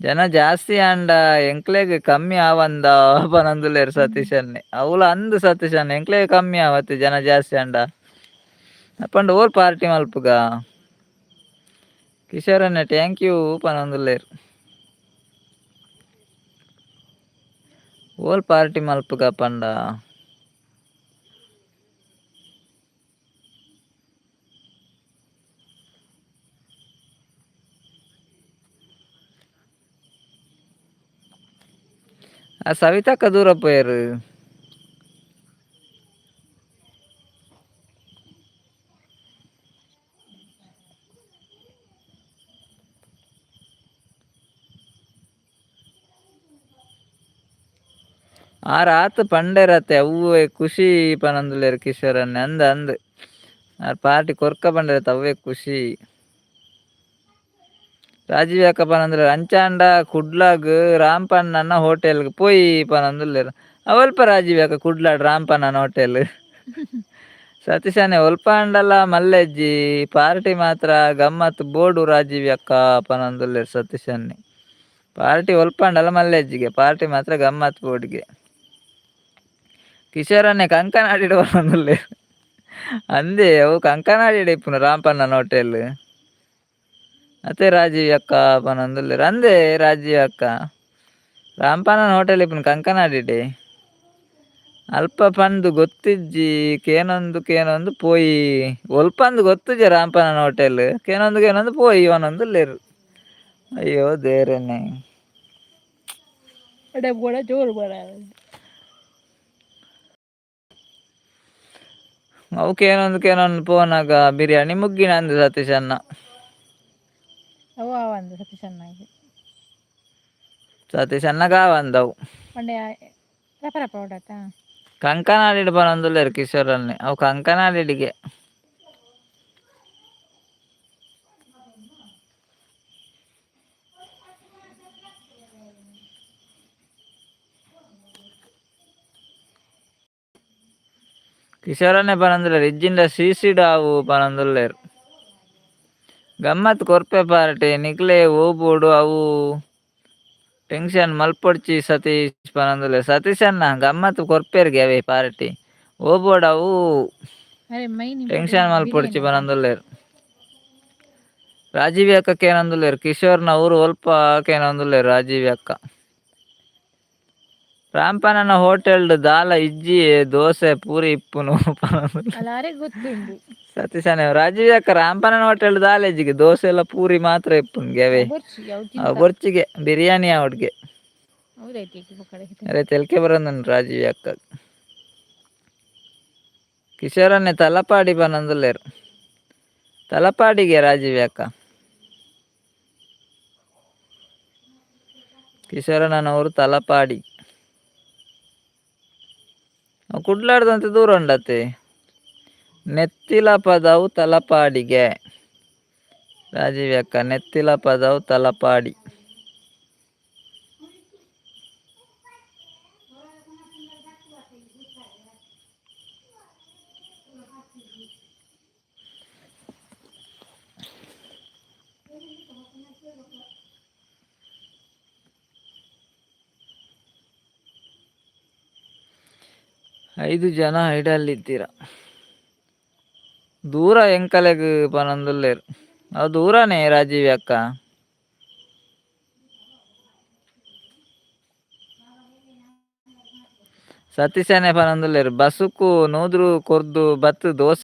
Speaker 2: ಜನ ಜಾಸ್ತಿ ಆಂಡ ಎಂಕ್ಲೆಗ್ ಕಮ್ಮಿ ಆವಂದ ಪನೊಂದುಲ್ಲೆರ್ ಸತೀಶ್ ಅನ್ನೆ. ಅವ್ಲ ಅಂದ್ ಸತೀಶ್ ಅಣ್ಣ, ಎಂಕ್ಲೆಗ್ ಕಮ್ಮಿ ಆವತ್ತೆ ಜನ ಜಾಸ್ತಿ ಆಂಡ. ಅಪಂಡ ಓಲ್ ಪಾರ್ಟಿ ಮಲ್ಪುಗ? ಕಿಶೋರ್ ಅಣ್ಣ thank you ಪನೊಂದುಲ್ಲೆರ್. ಓಲ್ ಪಾರ್ಟಿ ಮಲ್ಪುಗ ಪಂಡ? ಆ ಸವಿತಕ್ಕ ದೂರ ಪೋಯೆರ್. ಆರ್ ಆತ್ ಪಂಡೆರತ್ತೆ, ಅವ್ವೆ ಖುಷಿ ಪನೊಂದುಲ್ಲೆರ್ ಕಿಶೋರ್ ಅಣ್ಣೆ. ಅಂದ್ ಅಂದ್, ಆರ್ ಪಾರ್ಟಿ ಕೊರ್ಕ ಪಂಡೆರತ್ತೆ, ಅವ್ವೆ ಖುಷಿ. ರಾಜೀವ್ ಅಕ್ಕ ಪನೊಂದುಲ್ಲೆರ್, ಅಂಚಾಂಡ ಕುಡ್ಲಗ್ ರಾಂಪಣ್ಣನ ಹೋಟೆಲ್ಗ್ ಪೋಯಿ ಪನೊಂದುಲ್ಲೆರ್. ಅವಲ್ಪ ರಾಜೀವ್ ಅಕ್ಕ, ಕುಡ್ಲಾಡ್ ರಾಂಪಣ್ಣನ ಹೋಟೆಲ್? ಸತೀಶ್ ಅಣ್ಣೆ ಒಲ್ಪ ಆಂಡಲ ಮಲ್ಲೆಜ್ಜಿ, ಪಾರ್ಟಿ ಮಾತ್ರ ಗಮ್ಮತ್ ಬೋಡು ರಾಜೀವ್ ಅಕ್ಕ ಪನೊಂದುಲ್ಲೆರ್ ಸತೀಶ್ ಅಣ್ಣೆ. ಪಾರ್ಟಿ ಒಲ್ಪ ಆಂಡಲ ಮಲ್ಲೆಜ್ಜಿಗೆ, ಪಾರ್ಟಿ ಮಾತ್ರ ಗಮ್ಮತ್ ಬೋಡಿಗೆ. ಕಿಶೋರ್ ಅಣ್ಣೆ ಕಂಕನಾಡಿಡ್ ಪನೊಂದುಲ್ಲೆರ್. ಅಂದೇ, ಅವು ಕಂಕನಾಡಿಡ್ ಇಪ್ಪುನ ರಾಂಪಣ್ಣನ ಹೋಟೆಲ್ ಅತ್ತೆ ರಾಜೀವ್ ಅಕ್ಕ ಪನೊಂದುಲ್ಲೆರ್. ಅಂದೇ ರಾಜೀವ್ ಅಕ್ಕ, ರಾಂಪಣ್ಣನ ಹೋಟೆಲ್ ಇಪ್ಪುನ ಕಂಕನಾಡಿಡೆ. ಅಲ್ಪ ಪಂದ್ ಗೊತ್ತಿಜ್ಜಿ, ಕೇನೊಂದು ಕೇನೊಂದು ಪೋಯಿ. ಒಲ್ಪಂದು ಗೊತ್ತುಜಿ ರಾಂಪಣ್ಣನ ಹೋಟೆಲ್, ಕೇನೊಂದು ಕೇನೊಂದು ಪೋಯಿ ಪನೊಂದುಲ್ಲೆರ್. ಅಯ್ಯೋ ದೇರೆನೆ.
Speaker 1: ಎಡೆ ಬೋಡ ಜೋರು ಬೋಡ.
Speaker 2: ಅವು ಕೇನೊಂದು ಕೇನೊಂದು ಪೋನಾಗ ಬಿರಿಯಾನಿ ಮುಗ್ಗಿನ ಅಂದ್ ಸತೀಶ್ ಅಣ್ಣ.
Speaker 1: ಅವು ಆವಂದು ಸತೀಶ್ ಅಣ್ಣಗೆ.
Speaker 2: ಸತೀಶ್ ಅಣ್ಣಗ್ ಆವಂದವು.
Speaker 1: ಪಂಡೆ ರಪ ರಪ ಓಡಾತ.
Speaker 2: ಕಂಕನಾಡಿಡ್ ಪನೊಂದುಲ್ಲೆರ್ ಕಿಶೋರ್ ಅಣ್ಣೆ. ಅವು ಕಂಕನಾಡಿಡಿಗೆ. ಕಿಶೋರ್ ಅಣ್ಣೆ ಪನೊಂದುಲ್ಲೆರ್, ಇಜ್ಜಿಂಡ ಸಿಸಿಡ್ ಆವು ಪನೊಂದುಲ್ಲೆರ್. ಗಮ್ಮತ್ ಕೊರ್ಪೆ ಪಾರ್ಟಿ, ನಿಕ್ಲೆ ಓ ಬೋಡು ಅವು ಟೆನ್ಷನ್ ಮಲ್ಪೊಡ್ಚಿ ಸತೀಶ್ ಪನೊಂದುಲ್ಲೆರ್. ಸತೀಶ್ ಅಣ್ಣ, ಗಮ್ಮತ್ ಕೊರ್ಪೆರ್ಗೆ ಅವೇ ಪಾರ್ಟಿ, ಓ ಬೋಡು ಅವು
Speaker 1: ಅರೆ ಮೈನ್.
Speaker 2: ಟೆನ್ಷನ್ ಮಲ್ಪೊಡ್ಚಿ ಪನೊಂದುಲ್ಲೆರ್. ರಾಜೀವ್ ಅಕ್ಕ ಕೇನೊಂದುಲ್ಲೆರ್, ಕಿಶೋರ್ನ ಊರು ಒಲ್ಪ ಕೇನೊಂದುಲ್ಲೆರ್ ರಾಜೀವ್ ಅಕ್ಕ. ರಾಂಪಣ್ಣನ ಹೋಟೆಲ್ಡ್ ದಾಲ ಇಜ್ಜಿ ದೋಸೆ ಪೂರಿ ಇಪ್ಪುನು.
Speaker 1: ಅಲ್ಲ ಆರೆಗ್ ಗೊತ್ತುಂಡು.
Speaker 2: ಸತೀಶನೇ ರಾಜೀವ್ ಅಕ್ಕ ರಾಂಪಣ್ಣನ ಹೋಟೆಲ್ ದಾಲ ಇಜ್ಜಿಗೆ ದೋಸೆ ಎಲ್ಲ ಪೂರಿ ಮಾತ್ರ ಇಪ್ಪುನು ಗೆವೆ.
Speaker 1: ಅವು ಬೊರ್ಚಿ ಅವು
Speaker 2: ಅವು
Speaker 1: ತಿಂತ.
Speaker 2: ಬೊರ್ಚಿಗೆ ಬಿರಿಯಾನಿ ಅವಡ್ಗೆ.
Speaker 1: ಹೌದೈತಿ ಕಡೆ.
Speaker 2: ಅರೆ ತೆಲ್ಕೆ ಬರೋದನ್ ರಾಜೀವ್ ಅಕ್ಕ. ಕಿಶೋರನ್ನೇ ತಲಪಾಡಿ ಪನೊಂದುಲ್ಲೆರ್. ತಲಪಾಡಿಗೆ ರಾಜೀವ್ ಅಕ್ಕ. ಕಿಶೋರಣ್ಣನ ಊರು ತಲಪಾಡಿ. ಕುಡ್ಲಾಡ್ದಂತೆ ದೂರ ಉಂಡತ್ತೆ. ನೆತ್ತಿಲ ಪದವು ತಲಪಾಡಿಗೆ ರಾಜೀವ್ ಅಕ್ಕ, ನೆತ್ತಿಲ ಪದವು ತಲಪಾಡಿ. ಐದು ಜನ ಐಡಲ್ಲಿದ್ದೀರ. ದೂರ ಎಂಕಲೆಗ್ ಪನೊಂದುಲ್ಲೆರ್. ಅವು ದೂರನೇ ರಾಜೀವ್ ಅಕ್ಕ. ಸತೀಶನೇ ಪನೊಂದುಲ್ಲೆರ್ ಬಸ್ಸುಕು ನೂದು ಕೊರ್ದು ಬತ್ತ್ ದೋಸೆ.